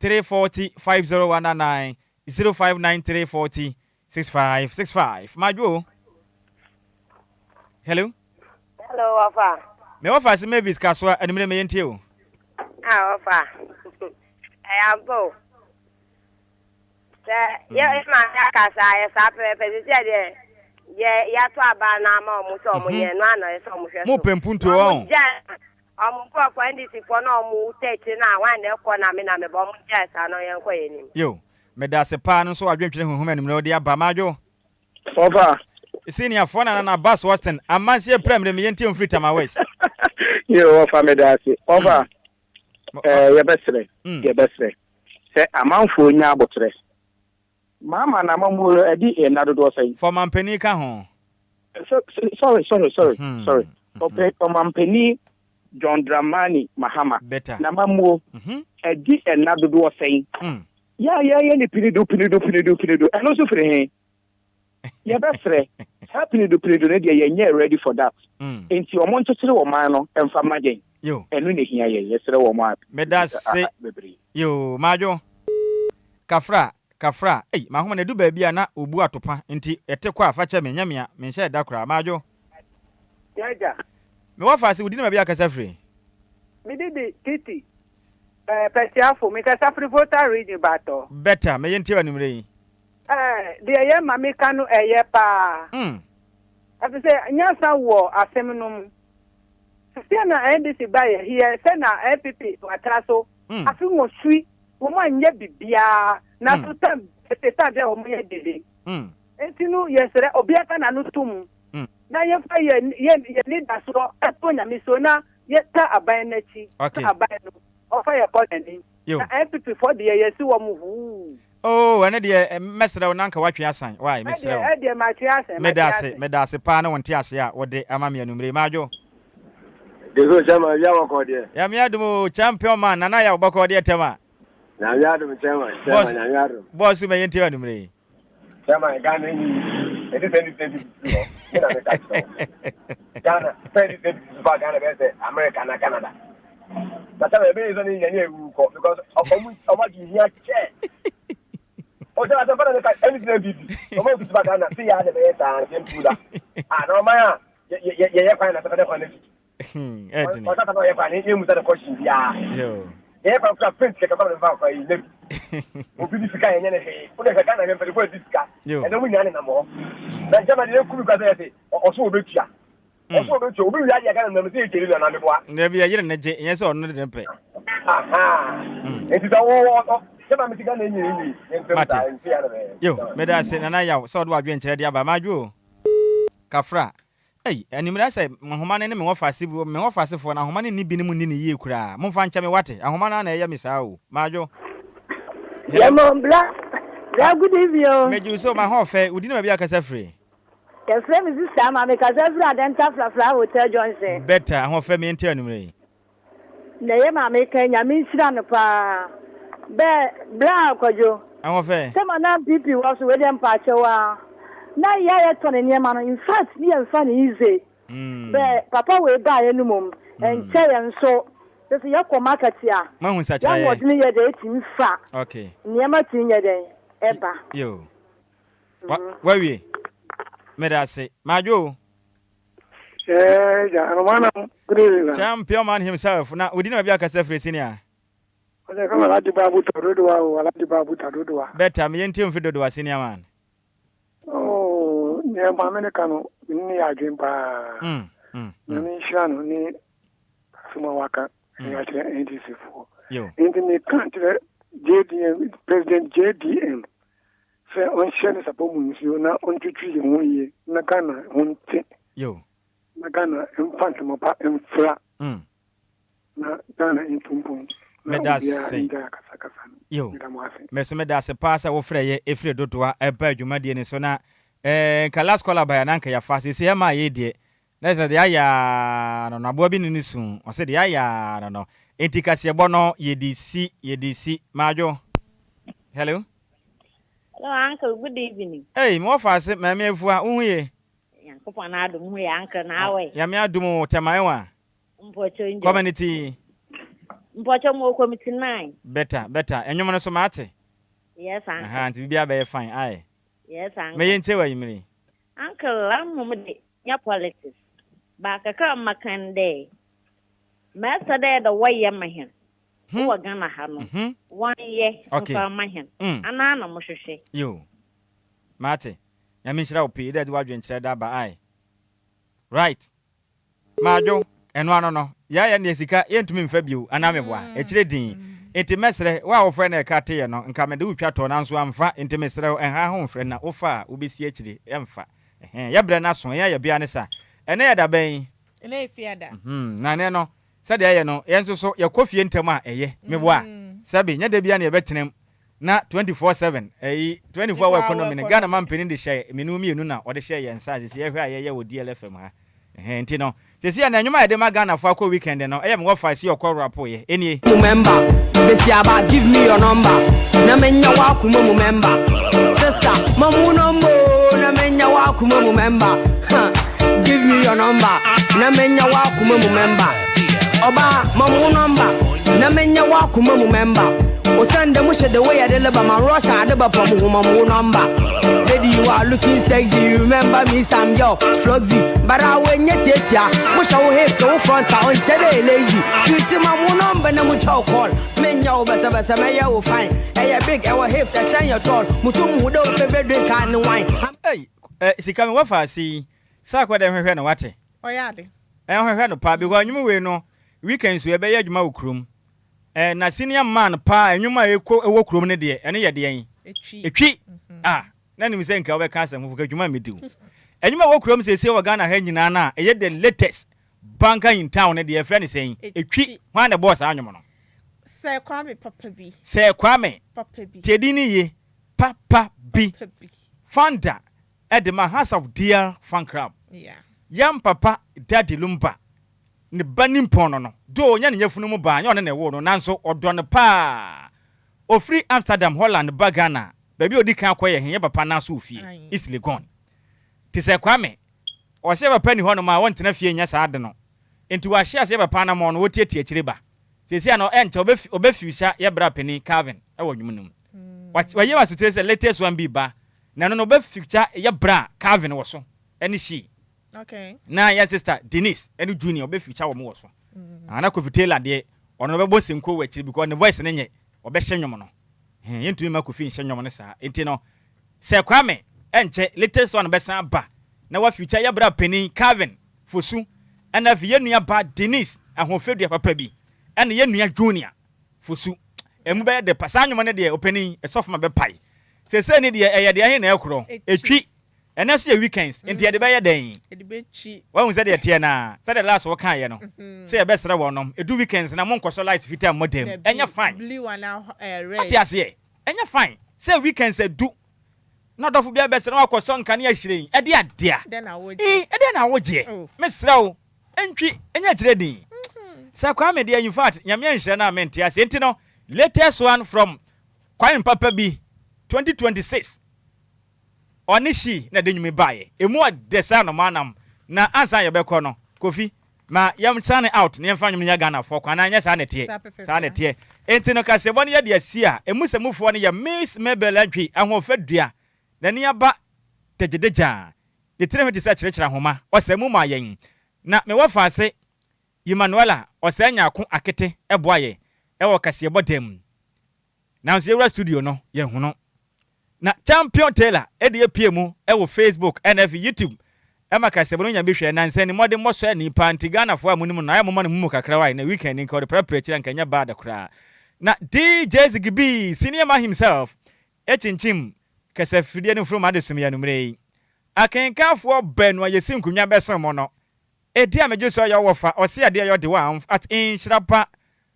Speaker 1: 3 40 50199 0593 40 65 65 Madwo o. Hello.
Speaker 15: Hello, Wafa.
Speaker 1: Me wɔfa se Mavis Kasoa anumere me yɛntie o.
Speaker 15: Ah, Wafa. Ɛyɛ ampa o. Sɛ yɛ mm. maame aka saa yɛ saa pɛpɛpɛ sisi yɛ deɛ yɛ yɛato aba no ama ɔmo sɛ ɔmo yɛ no ana yɛ sɛ ɔmo hwɛ so.
Speaker 1: Mo pɛ mpuntuo wɔn.
Speaker 15: Ɔmo gya ɔmo nkorɔfoɔ NDC foɔ na ɔmo tɛ akyire na wɔn na ɛkɔ na me na mebɔ ɔmo gya saa na yɛn kɔ yɛn anim.
Speaker 1: Yo, meda ase paa no nso wadwentwene huhum anumere ɔde aba madwo.
Speaker 14: Ɔfa.
Speaker 1: Senior foɔ na nana Bass Austin amanseɛ pira mmerɛ meyɛ ntie mfiri Tama West.
Speaker 14: Yo ɔfa meda ase. Ɔfa. Ɛɛ yɛbɛsrɛ yɛbɛsrɛ sɛ amanfoɔ nya aboterɛ. Mahama na amammuo no ɛdi nna dodoɔ sɛn?
Speaker 1: Fa ɔmanpanin ka ho.
Speaker 14: Sorry sorry sorry sorry ɔpɛ ɔmanpanin John Dramani Mahama
Speaker 1: Better.
Speaker 14: na amammuo ɛdi nna dodoɔ sɛn? Yɛ a yɛyɛ ne pinidu pinidu pinidu pinidu ɛno nso firi he? Yɛbɛsrɛ, saa pinidu pinidu no deɛ yɛnyɛɛ ready for that. Nti wɔn nkyekyere ɔman no mfa ma yɛn. Ɛno na ɛhia yɛn. Yɛsrɛ wɔn a
Speaker 1: Medase.
Speaker 14: bebree.
Speaker 1: Yoo, Madwo. Kafra, kafra, ei, m'ahoma no adu baabi a na obu atopa, nti ɛte kɔ a, fa kyɛ me, nyɛ me a, menhyɛɛ da koraa. Madwo.
Speaker 16: Y'agya.
Speaker 1: Me wɔfaase, wo din ne baabi a wokasa firi?
Speaker 16: Me din de Titi, eh, Pɛsiafo, mekasa firi Volta Region, Batɔ.
Speaker 1: Better, mɛyɛ ntie wo anwummerɛ yi.
Speaker 16: Ɛɛ, deɛ yɛn maame ka no ɛyɛ paa. Efisɛ nyansa wɔ asem no mu. Sesia na NDC baeɛ heɛ sɛ na NPP atra so afe nwɔtwi wɔn anyɛ bibiaa na so tam ɛsɛ tam biara wɔn yɛ dede. Enti no yɛsrɛ obia ka n'ano to mu na yɛmfa yɛn yɛn yɛn anidasoɔ ɛto Nyame so na yɛta aban no akyi na aban no ɔfa yɛn kɔ n'anim. Na NPP foɔ deɛ yɛsi wɔn huu.
Speaker 1: Oh ɛno deɛ mɛsrɛ wo na anka woatwe asan why mesrɛ wo.
Speaker 16: Ɛdeɛ ɛdeɛ matwe asan matwe
Speaker 1: Meda ase meda ase paa ne wo nteaseɛ a wode ama me anumere yi Madwo.
Speaker 17: Deso chairman wia bɔkɔɔ deɛ.
Speaker 1: Nyame adom oo champion man Nana Yaw bɔkɔɔ deɛ tɛm a.
Speaker 17: Nyame adom chairman chairman Nyame adom.
Speaker 1: Boss ma yɛntie wo anumere yi.
Speaker 17: Chairman Ghana enyi yi ɛdi sɛ ɛdi sɛ ɛdi firi hɔ me na meka kyerɛ wo Ghana sɛ ɛdi sɛ ɛdi so fa Ghana bɛyɛ sɛ America na Canada na chairman ɛbɛyɛ sɛ ne nyane ewu kɔ because ɔmo ɔmo adi hia kyɛ ɔsɛ asɛm fana ne ka ɛni sɛ NPP ɔmo nso fa Ghana se yɛ a na ɛbɛyɛ saa nsɛm tu da a na ɔman a yɛyɛ kwan na sɛ fɛdɛ kwan na tutu
Speaker 1: Ɛdene.
Speaker 17: Ɔsasa na ɔyɛ kwan ne yɛn musa ne kɔhyin biara. Yɛyɛ kwan kura paint kɛkɛ kwan na kwan yi na bi. Obi di sika yɛnyɛ ne hwee. Wode hwɛ Ghana hwɛ mpanyinfoɔ di sika. Ɛnna wɔn nyinaa nenam hɔ. Na nkyɛn de yɛn kumi kura sɛ yɛse ɔso obetua. Ɔso obetua. Obi wia adeɛ Ghana nam sɛ yɛ kyeri na na meboa.
Speaker 1: Dabi ɛyere ne gye nyɛ sɛ ɔno de ne pɛ.
Speaker 17: Nti sɛ wo sɛ ma mesi Ghana enyi enyi yɛn mpem saa nti ya na bɛyɛ.
Speaker 1: Yo, meda ase Nana Yaw sɛ ɔde w'adwenkyerɛ de aba. Madwo o. Kafra. Ei, anwummere asɛ nhoma no ne me wɔfase me wɔfasefoɔ no ahoma no nni binom nni no yie koraa. Momfa nkyɛ me wate, ahoma no ara na ɛyɛ me saa o. Madwo. Hello.
Speaker 18: Yɛmɔ bra bra good evening o.
Speaker 1: Megye wo so, m'ahoɔfɛ, wo din ne baabi a wokasa firi?
Speaker 18: Yɛfrɛ me Sista Ama, mekasa firi Adenta Frafra Hotel Junction.
Speaker 1: Better, ahoɔfɛ, me nte anwummere yi.
Speaker 18: Nea yɛ maame ka yi Nyame nhyira no paa. Bɛ bra Kwadwo.
Speaker 1: Ahoɔfɛ.
Speaker 18: Sɛ ma na BP wɔ so wei deɛ mpaakyɛw aa na yɛ a yɛtɔ ne nneɛma no infact ne yɛnfa no easy. Bɛ papa wei baeɛ no mmom ɛnkyɛ yɛn nso sɛ sɛ yɛkɔ market a
Speaker 1: Moahu
Speaker 18: yɛn
Speaker 1: nsakyeraeɛ.
Speaker 18: ahoɔdene yɛ dɛn ɛtumi fa
Speaker 1: Okay.
Speaker 18: nneɛma tumi nyɛ dɛn ɛba.
Speaker 1: Yo. Wa wawie. Meda ase. Madwo o.
Speaker 14: Yeah, yeah, Anoma good evening.
Speaker 1: Champion man himself. Na wodi na baabi akasa firi senior.
Speaker 14: Ɔsɛ kama Alhaji Babu ta Dodowa o, Alhaji Babu ta Dodowa.
Speaker 1: Better, me yɛntie mfiri Dodowa senior man.
Speaker 14: Oh, nea maame no ka no, me ne yɛ adwene paa. Nyame nhyira no ne asɛm a waka ɛyɛ akyerɛ NDC foɔ. Nti meka kyerɛ JDM, President JDM sɛ ɔnhyɛ ne sapɔ mu nsuo na ɔntwitwi yɛn ho yie na Ghana ho nte. Na Ghana mfa ntoma pa mfra. Na Ghana ntu mpɔn na
Speaker 1: Meda
Speaker 14: obiara
Speaker 1: ase.
Speaker 14: ngyae akasakasa no.
Speaker 1: Yo.
Speaker 14: Meda mo ase.
Speaker 1: Me nso meda ase paa sɛ wofrɛ yɛ ɛfiri Dodowa ɛba dwumadie no so na eh, nka last caller baeɛ a na nka yɛafa seesei ɛmaa yei deɛ na kyerɛ sɛ deɛ ayɛ ara no no aboa bi ne ne su ɔse deɛ ayɛ ara no no enti kaseɛbɔ no yɛde si yɛde si Madwo hello.
Speaker 19: Hello uncle, good evening.
Speaker 1: Ei, me wɔfa ase, Maame Afua, wo ho ye?
Speaker 19: Nyankopɔn n'adom ho yɛ uncle na awɛ.
Speaker 1: Nyame adom o, Tɛma ɛwa.
Speaker 19: Mpɔkyɛ njɔ.
Speaker 1: Community.
Speaker 19: Mpɔkyɛ mo wɔ committee 9.
Speaker 1: Better, better. Ɛnwom no so mate.
Speaker 19: Yes uncle.
Speaker 1: Aha, nti biribiara bɛyɛ fine, aye.
Speaker 19: Yes uncle.
Speaker 1: Mɛyɛ ntie wɔ anwummere yi.
Speaker 19: Uncle, ahom de nyɛ politics, but kakra a maka ne dɛ, mɛsɛ dɛ dɛ wɔyɛ ma hɛn wɔ Ghana ha no, wɔnyɛ mfa mma hɛn, anaa na mohwehwɛ?
Speaker 1: Yo, mate. Nyame nhyira wo pii dɛ edze w'adwenkyerɛ de aba, aye. Right. Madwo, ɛno ano no, yɛayɛ no deɛ sika yɛntumi mfa bio anaa meboa? Akyire dinn. Enti mɛsrɛ, wo a wofrɛ na ɛka teeɛ no, nka mede wo twa tɔ nanso amfa, enti mesrɛ wo, ɛnha ho mfrɛ na wofa a wobɛsi akyire, ɛmfa. Ɛhɛn, yɛbrɛ no aso, ɛnyɛ yɛbea ne sa. Ɛnnɛ yɛ da bɛn?
Speaker 2: Ɛnnɛ yɛ Fiada.
Speaker 1: Mhm, na ɛnnɛ no, sɛdeɛ ɛyɛ no, yɛn nso so yɛkɔ fie ntɛm a, ɛyɛ. Meboa? Sɛbe, nyɛ da biara na yɛbɛtenam Na 24/7 ɛyi 24 hour economy no Ghana manpanin de hyɛ mene wo mmienu na ɔde hyɛɛ yɛn nsa sisi yɛhwɛ a yɛyɛ wɔ DLFM ha ɛhɛn nti no sisi a na nnwom a yɛde ma Ghana fo akɔ weekend no ɛyɛ me wɔfa ɛsi ɔkɔ rapo yɛ ɛnie.
Speaker 13: Mu member, Besiaba give me your number Na menya w'akoma mu member Sister, ma mu number o Na menya w'akoma mu member huh. Give me your number Na menya w'akoma mu member Ɔbaa, ma mu number Na menya w'akoma mu member Osiandɛ mo hyɛ the way yɛde leba ma rush ade bɛpɔ mo ho ma mo number Lady you are looking sexy you remember me some girl Fluxy but I will nye tietia mo hyɛ wo hips wo front a ɔnkyɛ dɛ lazy Sweetie ma mo number na mo twa wo call Menyɛ wo bɛsɛbɛsɛ mɛyɛ wo fine Ɛyɛ big ɛwɔ hips ɛsɛn yɛ tall Mutum hu dɛ wo favorite drink a ne wine
Speaker 1: Ei eh sika me wɔfa ase yi saa kɔ dɛ hwehwɛ no wate.
Speaker 2: Ɔyɛ ade.
Speaker 1: Ɛn hwehwɛ no paa because nnwom wei no weekends wei ɛbɛyɛ adwuma wɔ kurom. Eh na senior man paa nnwom a ɛkɔ ɛwɔ kurom no deɛ ɛno yɛ deɛn?
Speaker 2: Etwi.
Speaker 1: Etwi ah na nim sɛ nka wobɛka asɛm foforo ka dwuma mmedi wo. Nnwom a ɛwɔ kurom seesei wɔ Ghana ha nyinaa no a ɛyɛ the latest banker in town no deɛ yɛfrɛ no sɛn? Etwi. Hwan na ɛbɔɔ saa nnwom no?
Speaker 2: Sir Kwame papa bi.
Speaker 1: Sir Kwame.
Speaker 2: Papa bi.
Speaker 1: Tie din no yie. Papa bi.
Speaker 2: Papa bi.
Speaker 1: Founder ɛde ma House of Dear Fan Club.
Speaker 2: Yeah.
Speaker 1: Yɛn papa Daddy Lumba ne ba nimpɔn no no, though ɔnyɛ ne yafunu mu ba, nyɛ ɔno na ɛwoo no, nanso ɔdɔ no paa. Ɔfiri Amsterdam, Holland ba Ghana, baabi a ɔdi kan kɔeɛ he, yɛ papa nan so wɔ fie, East Legon. Te sɛ Kwame, ɔse yɛ papa nni hɔnom a ɔntena fie nyɛ saa ade no, nti wahyɛ aseɛ papa anamɔn no, ɔtiatia akyire ba. Seesei a no, ɛnkyɛ ɔbɛ ɔbɛfiwsa yɛ bra panin Calvin wɔ nnwom no mu. Wayi asotire sɛ latest one bi ba, na ɛno no ɔbɛfiwsa yɛ bra Calvin wɔ so, ɛne she.
Speaker 2: Okay.
Speaker 1: Na yɛ sister Denise ɛne Junior ɔbɛ feature wɔn wɔ so. Mm. Ah, na Kofi Taylor deɛ ɔno ɔbɛbɔ senko wɔ akyire because ne voice ne nyɛ ɔbɛhyɛ nnwom no. Hɛn yɛntumi ma Kofi nhyɛ nnwom no saa. Nti no sɛ Kwame ɛnkyɛ latest one bɛsan aba na wa feature yɛ bra panin Calvin Fosu ɛna afei yɛ nua ba Denise ahoɔfɛdua papa bi ɛna yɛ nua Junior Fosu. Emu bɛyɛ dɛ pa saa nnwom no deɛ ɔpanin ɛsɔfo ma bɛpae. Sesei ne deɛ ɛyɛ deɛ ɛhe na ɛkorɔ etwi Ɛnɛ nso yɛ weekends nti yɛde bɛyɛ dɛn? Wahu sɛdeɛ ɛteɛ no a, sɛdeɛ last wokaeɛ no, sɛ yɛbɛsrɛ wɔnom, ɛdu weekends na monkɔsɔ light fitaa mmɔ dam, ɛnyɛ fine. Wate aseɛ? Ɛnyɛ fine sɛ weekends adu na ɔdɔfo bi abɛsrɛ na wakɔsɔ nkanea hyerɛn, ɛde adea. Ii, ɛdeɛn na wogyeɛ? Mesrɛ wo, ntwi, ɛnyɛ akyire din. Sir Kwame deɛ in fact Nyame anhyira no a mente aseɛ nti no latest one from Kwame Papa bi 2026 ɔne she na ɛde nnwom yi baeɛ ɛmu ɔdɛ sɛ anomaa nam na ansa yɛbɛkɔ no Kofi ma yɛn sign out na yɛmfa nnwom no nyɛ Ghanafoɔ kwan anaa nyɛ saa na ɛteɛ saa na ɛteɛ nti no kaseɛbɔ no yɛde asi a ɛmu sɛ mufoɔ no yɛ Miss Mabel Antwi ahoɔfɛ dua n'ani aba degyedegyaa ne tiri ho te sɛ kyerɛkyerɛ ahoma ɔsɛ mu maa yɛn na mewɔ faase Emmanuella Ɔsɛe Nyarko Akete boa yɛ wɔ kaseɛbɔ dan mu. Nanso yɛwura studio no, yɛnhu no. Na Champion Taylor de apue mu wɔ Facebook ɛna afei YouTube ma kaseɛbɔ no nya bi hwɛ. Nansa ni mmɔdemmɔ sɔ ani paa nti Ghanafoɔ a monim no ayɛ momma no mumu kakra wai na weekend yi nka ɔde prapra akyiri a nka ɛnyɛ bad koraa. Na DJ Ziggy B, senior man himself, kyinkyim kasafidie no mfurum adesom yi anwummerɛ yi. Akenkanfoɔ baanu a yɛsi nkonnwa bɛsom mo no, Edi a megye sɛ ɔyɛ wo wɔfa, ɔse adeɛ ɛyɛ ɔde wo a at nhyira pa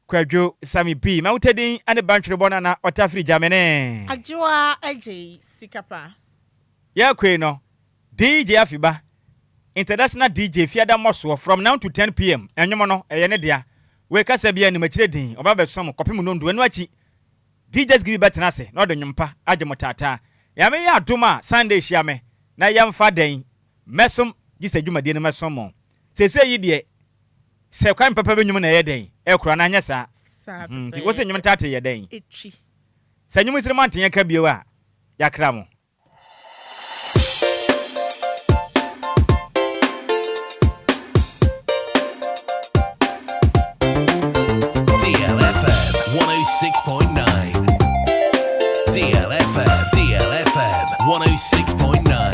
Speaker 1: Kwadwo Sammy B ma wo tɛdin ne bantwerebɔ no ana ɔtafiri gya me ne.
Speaker 2: Adwoa Adjei sika pa.
Speaker 1: Yɛkɔe no, DJ Afiba, International DJ Fiada mmɔsoɔ from now to 10 pm, ɛnwom no, ɛyɛ ne dea. Wei kasa biara nnim, akyire din, ɔba bɛsom kɔpem nnɔndu, ɛno akyi, DJ Zgibi bɛtena ase na ɔde nnwom pa agye mo taataa. Nyame yɛ adom a, Sunday hyia me na yɛmfa dɛn Mɛsom, gye sɛ dwumadie no mɛsom mo. Seesei yi deɛ, sɛ kwan papa bi nnwom na ɛyɛ dɛn? Ɛkoro anaa nyɛ saa?
Speaker 2: Saa
Speaker 1: Mhm, nti wose
Speaker 2: pɛpɛɛpɛ.
Speaker 1: nnwom ntate yɛ dɛn?
Speaker 2: Etwi.
Speaker 1: Sɛ nnwom nsiri moante yɛn ka bio a, yɛakra mo.
Speaker 3: DLFM 106.9. DLFM, DLFM 106.9.